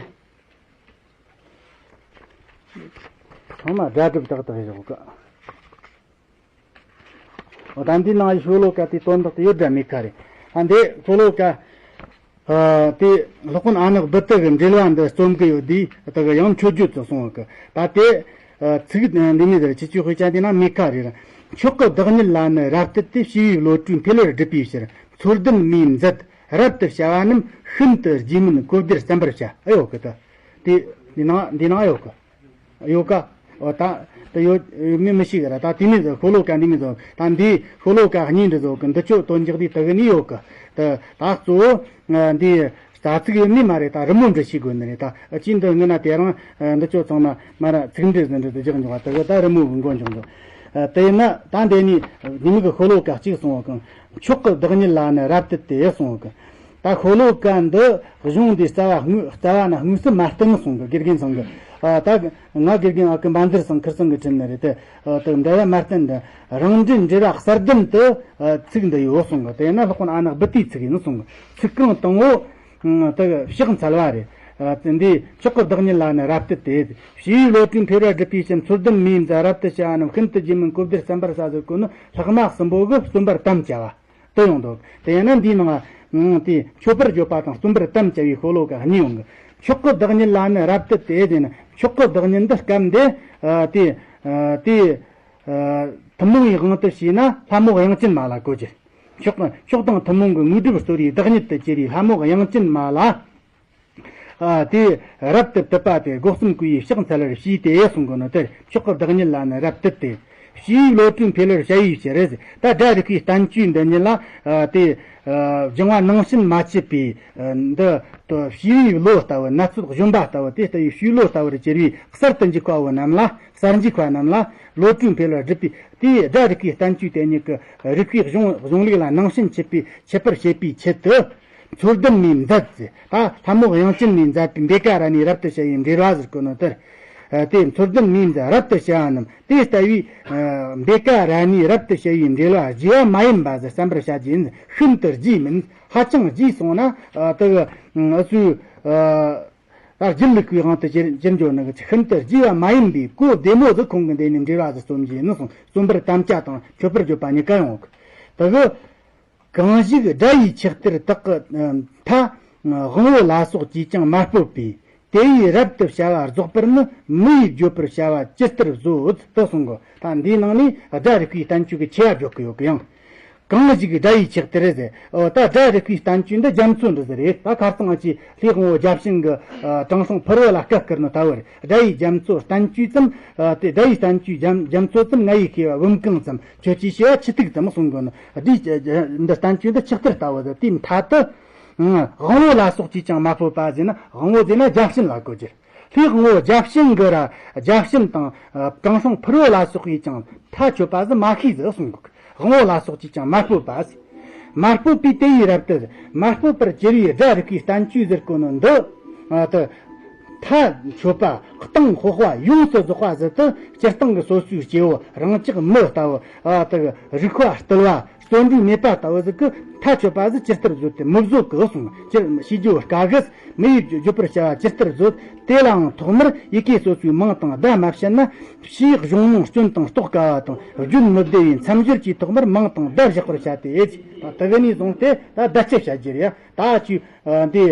ཚང་མ་སྒྲ་སྒྲུབ་ཏག་ཏག་ཡོད་གི། འོ་ད་འདི་ནང་ཤོ་ལོ་ཀ་དེའི་དོན་དག་དེ་ཡོད་འདྲ་མེད་ཁ་རེད། ཨ་འདི་ཤོ་ལོ་ཀ་ཨ་དེ་སློབ་དཔོན་ཨ་ནག་བུ་དེ་གི་འགྲེལ་བ་འདི་རྩོམ་གི་ཡོད་དུས། དེ་གི་ཡང་མཆོད་བརྗོད་དུ་གསུངས་གི། ད་དེ་ཨ་ཚིག་འདི་མོ་ཟེར། ཁྱེད་ཆོས་དཔེ་ཆ་འདི་ནང་མེད་ཁ་རེད། མཆོག་གི་བདག་ཉིད་ལ་ནི་རབ་བཏུད་དེ། བྱིས་པའི་བློ་གྲོས་འཕེལ་བར་སྒྲུབ་པའི་ཕྱིར། མཚོ་ལྡུམ་མེས་མཛད་རབ་ཏུ་བྱ་བ་རྣམས། ཤིན་ཏུ་རྗེས་མིན་གོ་བདེར་བརྩམ་པར་བྱ། ཨེ་ཡོད་གི། ད་དེ་འདི་ནང་འདི་ནང་ཡོད་གི། ཡོད་ཀ། འོ་ད་དེ་ཡོད་མི་མི་ཤེས་གི་ར། ད་དེ་མོ་ཟིག་ཤོ་ལོ་ཀ་འདི་མོ་ཟིག། ད་འདི་ཤོ་ལོ་ཀ་གཉིས་འདི་ཟིག་གི། འདི་ཆོ་དོན་རྒྱག་དུས་དེ་གི་ནི་ཡོད་གི། ད་ད་གཙོ་བོ་འདི་རྩ་ཚིག་ཡོད་མེད་མ་རེད། ད་རི་མོ་འབྲི་ཤེས་དགོས་ནི་རེད། ད་ཅི་འདི་ངི་ན་དེ་རིང་འདི་ཆོ་ཚང་མ་མ་ར་ཚིག་འབྲི་ཟིན་འབྲི་དུ་རྒྱག་འཇོག་པ། དེ་གི་ད་རི་མོ་གི་མགོ་འཇོག་འཇོག། དེ་ཡིན་ན་ད་འདི་ནི་འདི་མོ་གི་ཤོ་ལོ་ཀ་གཅིག་གསུངས་གི། མཆོག་གི་བདག་ཉིད་ལ་ནི་རབ་བཏུད་དེ་གསུངས་གི། ད་ཤོ་ལོ་ཀ་འདི་གཞུང་འདི་རྩ་བ་དངོས་རྩ་བ་ན་དངོས་སུ་མ་བསྟན་གསུངས་གི། དགེ་རྒན་ཚང་གི། ཨ་ད་ང་དགེ་རྒན་ཨ་ཀི་འབའ་འཛེར་ཚང་ཁིར་ཚང་གི་ཁྲིད་ནི་རེད་དེ། ཨ་ད་འདི་ཡ་མ་བསྟན་འདི། རང་འགྲེལ་འགྲེལ་བ་གསར་བདུན་དུ་ཨ་ཚིག་འདི་ཡོད་གསུངས་གི། དེ་ན་སློབ་དཔོན་ཨ་ནག་བུ་དེའི་ཚིག་ཡིན་གསུངས་གི། ཚིག་རྐང་དང་པོ་ཨ་ད་ཕྱག་འཚལ་བ་རེད། ཨ་འདི་མཆོག་གི་བདག་ཉིད་ལ་ནི་རབ་བཏུད་དེ། བྱིས་པའི་བློ་གྲོས་འཕེལ་བར་སྒྲུབ་པའི་ཕྱིར། མཚོ་ལྡུམ་མེས་མཛད་རབ་ཏུ་བྱ་བ་རྣམས། ཤིན་ཏུ་རྗེས་མིན་གོ་བདེར་བརྩམ་པར་བྱ་ཟེར་གོ་ནི། ལྷག་མ་གསུམ་པོ་གི་རྩོམ་པར་དམ་བཅའ་བ། དུ་ཡོང་འདུག། དེ་ཡིན་ན་འདིའི་ནང་ང་དེ་མཆོད་པར་བརྗོད་པ་དང་རྩོམ་པར་དམ་བཅའ་བའི་ཤོ་ལོ་ཀ་གཉིས་ཡོང་གི། མཆོག་གི་བདག་ཉིད་ལ་ནི་རབ་བཏུད་དེ་ཟེར་ན། མཆོག་གི་བདག་ཉིད་འདི་སྐབས་འདི་ཨ་དེ་ཨ་དེ་ཨ་ཐུན་མོང་བའི་དབང་དུ་བྱས་ན་ལྷ་མོ་དབྱངས་ཅན་མ་ལ་གོ་རྒྱུ། མཆོག་མཆོག་དང་ཐུན་མོང་གི་དངོས་གྲུབ་སྩོལ་བའི་བདག་ཉིད་དུ་གྱུར་པའི་ལྷ་མོ་དབྱངས་ཅན་མ་ལ། ཨ། དེ་རབ་ཏུ་དུད་པ་སྟེ། སྒོ་གསུམ་གོས་ཡས་ཕྱག་འཚལ་བར་བྱས་ཏེ་གསུང་གོ་ནོ་དེར། མཆོག་གི་བདག་ཉིད་ལ་ནི་རབ་དུད་དེ། ཞི་བའི་བློ་གྲོས་འཕེལ་བར་བྱ་བའི་ཕྱིར། ད་སྒྲ་རིག་པའི་བསྟན་བཅོས་འདི་ཉིད་ལ། ཨ། དེ། ཨ། སྦྱང་བ་ནང་བཞིན་མ་བྱས་པའི། ཨ། འདི་ཞི་བའི་བློ་ལྟ་བུ། ནད་གསོ་གཞོམ་པ་ལྟ་བུ། དེ་ལྟ་བུའི་ཞི་བའི་བློ་ལྟ་བུར་གྱུར་པའི་གསར་དུ་འཇུག་པ་བོ་རྣམས་ལ། གསར་འཇུག་པ་རྣམས་ལ་བློ་གྲོས་འཕེལ་བར་བསྒྲུབ་པའི། དེའི་སྒྲ་རིག་པའི་བསྟན་བཅོས་དེ་ཉིད་ཀྱི་རིག་པའི་གཞུང་གཞུང་ལུགས་ལ་ནང་བཞིན་བྱེད་པའི། བྱེད་པར་བྱེད་པའི་ཆེད་དུ། མཚོ་ལྡུམ་མས་མཛད་ཟེར། ད་ལྷ་མོ་དབྱངས་ཅན་མས་མཛད་པའི་འབེ་ཀ་ར་ཎའི་རབ་ཏུ་བྱ་བའི་འགྲེལ་བ་ཟེར་གོ་ནོ་དེར། ཨ། དེ་མཚོ་ལྡུམ་མས་མཛད་རབ་ཏུ་བྱ་བ་རྣམས། དེ་ལྟ་བུའི། ཨ། འབེ་ཀ་ར་ཎའི་རབ་ཏུ་བྱ་བའི་འགྲེལ་བ་རྒྱས་པ་མ་ཡིན་པ་ཟེར་བསམ་པར་བྱ་རྒྱུ་ཡིན། ཤིན་ཏུ་རྒྱས་མིན། ཧ་ཅང་རྒྱས་སོང་ན། ཨ། དེ་གི། ཨ། སུ། ཨ། ད་རྒྱུད་ལུགས་ཀྱི་དབང་དུ་གྱུར་གྱུར་འགྱོ་ནི་གི། ཤིན་ཏུ་རྒྱས་པ་མ་ཡིན་པའི་གོ་བདེ་མོ་ཟིག་ཁོང་གིས་འདི་ནས་འགྲེལ་བ་ཟིག་རྩོམ་རྒྱུ་ཡིན་ནོ་གསུངས། རྩོམ་པར་དམ་བཅའ་དང་མཆོད་པར་བརྗོད་པ་གཉིས་ཀ་ཡོང་གི། དེ་གི། གང་ཞིག་སྒྲ་ཡི་ཆུ་གཏེར་དག་གི་མཐའ། དབང་པོ་ལ་སོགས་ཀྱིས་ཀྱང་མ་སྤོབས་པས། དེ་ཡི་རབ་ཏུ་བྱ་བ་རྫོགས་པར་ནི། མི་ཡིས་བརྗོད་པར་བྱ་བ་ཇི་ལྟར་བཟོད། དུ་གསུང་གོ། ད་འདིའི་ནང་ནས་སྒྲ་རིག་པའི་བསྟན་བཅོས་ཀྱི་ཆེ་བ་བརྗོད་ཀྱི་ཡོད་གི། ཡང་། གང་ཞིག་སྒྲ་ཡི་ཆུ་གཏེར་ཟེར། འོ། ད་སྒྲ་རིག་པའི་བསྟན་བཅོས་འདི་རྒྱ་མཚོ་འདྲ་ཟིག་རེད། ད་ཁ་སང་ང་ཅིག་ལྷའི་དབང་པོ་བརྒྱ་བྱིན་གྱིས། ཨ། དྲང་སྲོང་ཕུར་བུ་ལ་བཀའ་བསྐུར་ནོ་ལྟ་བུར། སྒྲ་ཡི་རྒྱ་མཚོ་བསྟན་བཅོས་ཙམ། ཨ། དེ་སྒྲ་ཡི་བསྟན་བཅོས་རྒྱ་རྒྱ་མཚོ་ཙམ། ང་ཡི་ཤེས་པ་བུམ་གང་ཙམ། ཁྱོད་ཀྱིས་ཤེས་པ་ཆུ་ཐིགས་ཙམ་གསུང་གོ་ནོ། འདི་འདི་བསྟན་བཅོས་འདི་ཆུ་གཏེར་ལྟ་བུ་ཟིག། དེའི་མཐའ་དུ། དབང་པོ་ལ་སོགས་ཀྱིས་ཀྱང་མ་སྤོབས་པ་ཟེར་ན། དབང་པོ་ཟེར་ན་བརྒྱ་བྱིན་ལ་གོ་རྒྱུ། ལྷའི་དབང་པོ་བརྒྱ་བྱིན་གྱིས་ར། བརྒྱ་བྱིན་དང་། ཨ། དྲང་སྲོང་ཕུར་བུ་ལ་སོགས་ཀྱིས་ཀྱང་མཐའ་ཆོད་པ་ཟིག་མ་ཤེས་ཟིག་གསུང་གོ། དབང་པོ་ལ་སོགས་ཀྱིས་ཀྱང་མ་སྤོབས་པ་ཟེར། མ་སྤོབས་པས་དེ་ཡི་རབ་ཏུ། མ་སྤོབས་པར་གྱུར་པའི་སྒྲ་རིག་པའི་བསྟན་བཅོས་ཟེར་གོ་ནོ་འདི། ཨ། དེ་མཐའ་ཆོད་པ། གཏིང་ཤོག་པ་ཡོངས་སུ་རྫོགས་པ་ཟིག་ཏུ་སྤྱིར་བཏང་གི་སོ་སོའི་སྐྱེ་བོ་རང་ཅག་མི་ལྟ་བུ། ཨ། དེ་རིག་པ་རྟུལ་བ། བརྩོན་འགྲུས་མེད་པ་ལྟ་བུ་ཟིག་གིས་མཐའ་ཆོད་པ་ཟིག་ཇི་ལྟར་བཟོད་དེ་མི་བཟོད་གི་གསུངས། ཅིར་ཤེས་རྒྱུ་བོ་དཀའ་གི། མི་ཡིས་བརྗོད་པར་བྱ་བ་ཇི་ལྟར་བཟོད། དེ་ལའང་ཐོག་མར་ཡི་གེ་སོ་སོའི་མིང་དང་བརྡ་མ་བཤད་ན། ཕྱིའི་གཞུང་མང་སྐྱོན་དང་རྟོགས་དཀའ་བ་དང་བརྗོད་མི་བདེ་བས། མཚམས་སྦྱོར་གྱིས་ཐོག་མར་མིང་དང་བརྡ་བཞག་པར་བྱ་སྟེ། དེ་གི་ནས་བཟུང་སྟེ་ད་བརྡ་སྤྱད་བྱ་རྒྱུ་རེད། ད་ཅིག་འདི་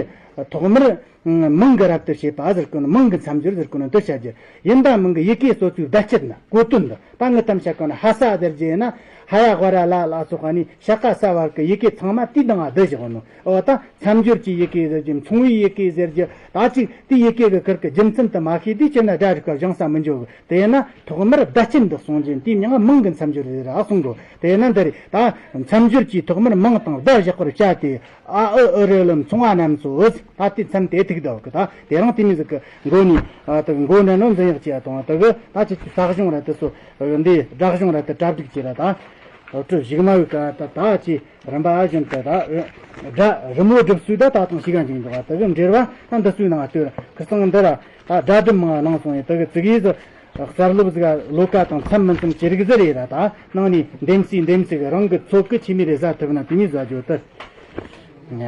ཐོག་མར། མིང་གི་རབ་ཏུ་བྱེད་པ་ཟེར་གོ་ནོ། མིང་གི་མཚམས་སྦྱོར་ཟེར་གོ་ནོ་འདི་བྱ་རྒྱུ་ཡིན། ད་མིང་གི་ཡི་གེ་སོ་སོའི་བརྡ་སྤྱད་ན་གོ་དོན་འདི། ད་ངི་ཐམས་ཅད་གོ་ན་ཧ་ས་ཟེར་རྒྱུ་ཡིན་ན། ཧ་ཡ་ཝ་ར་ལ་ལ་སོགས་ནི་ཤ་ཀ་ས་བར་གྱི་ཡི་གེ་ཚང་མ་དེའི་ནང་ང་བསྡུས་བཞག་ནོ། འོ། ད་མཚམས་སྦྱོར་གྱི་ཡི་གེ་ཟེར་རྒྱུ། མཚུངས་པའི་ཡི་གེ་ཟེར་རྒྱུ། ད་ཅིག་དེའི་ཡི་གེ་གི་ཁུར་གི་རྒྱུ་མཚན་དེ་མ་ཤེས་དུས་ཅི་ན་སྒྲ་རིག་པ་སྦྱང་ས་མི་འཇུག་གི། དེ་ཡིན་ན་ཐོག་མར་བརྡ་སྤྱད་འདི་གསུང་རྒྱུ་ཡིན། དེའི་མིང་ང་མིང་གི་མཚམས་སྦྱོར་ཟེར་ར་གསུང་གོ། དེ་ཡིན་ན་འདི་རེད། ད་མཚམས་སྦྱོར་གྱིས་ཐོག་མར་མིང་དང་བརྡ་བཞག་པར་བྱ་སྟེ། ཨ་ཨི་ཨུ་རུ་ལུ་མཚུངས་པ་རྣམས་སོ། ད་དེ་མཚམས་དེ་ཐུག་འདུག་གི། ད་དེ་རིང་དེ་མོ་ཟིག་གི་མགོ་ནས། ཨ། དེ་མགོ་འདྲ་ནོ་འཛིན་ཡག་བྱས་དང་། དེ་གི་ད་ཁྱེད་ཀྱི་ས་གཞུང་ར་དེ་སོ། འདི་སྒྲ་གཞུང་ར་དེ་གྲ་སྒྲིག་བྱས་ར། ད་ཨོ་ཀྲི་ཞིག་མ་བུ་ཀ་ད་ད་ཅི་རིམ་པ་བཞིན་དུ་ད་སྒྲ་རི་མོ་སྒྲུབ་ཚུལ་ད་ད་དང་ཞིག་ག་འཇིག་འདུག་ག། དེ་གི་འགྲེལ་བ་ད་འདི་ཚོའི་ནང་ལྟོས་ར། ཁིར་ཚང་འདི་ར་ད་སྒྲ་སྒྲུབ་མང་གནང་སོང་ཡིན། དེ་གི་ཙི་གེ་ཟིག་གསར་སློབ་ཟིག་ལོ་ཀ་དང་མཚམས་མི་མཚམས་ཅི་རིགས་ཟིག་རེད་ར། ད་ནང་ནས་འདེམས་སའི་འདེམས་ཟིག་རང་གི་ཚོད་ཀྱིས་ཆི་མོ་རེ་ཟ་ཐུབ་ན་དེ་མོ་ཟ་རྒྱུ་དེ། ཉ།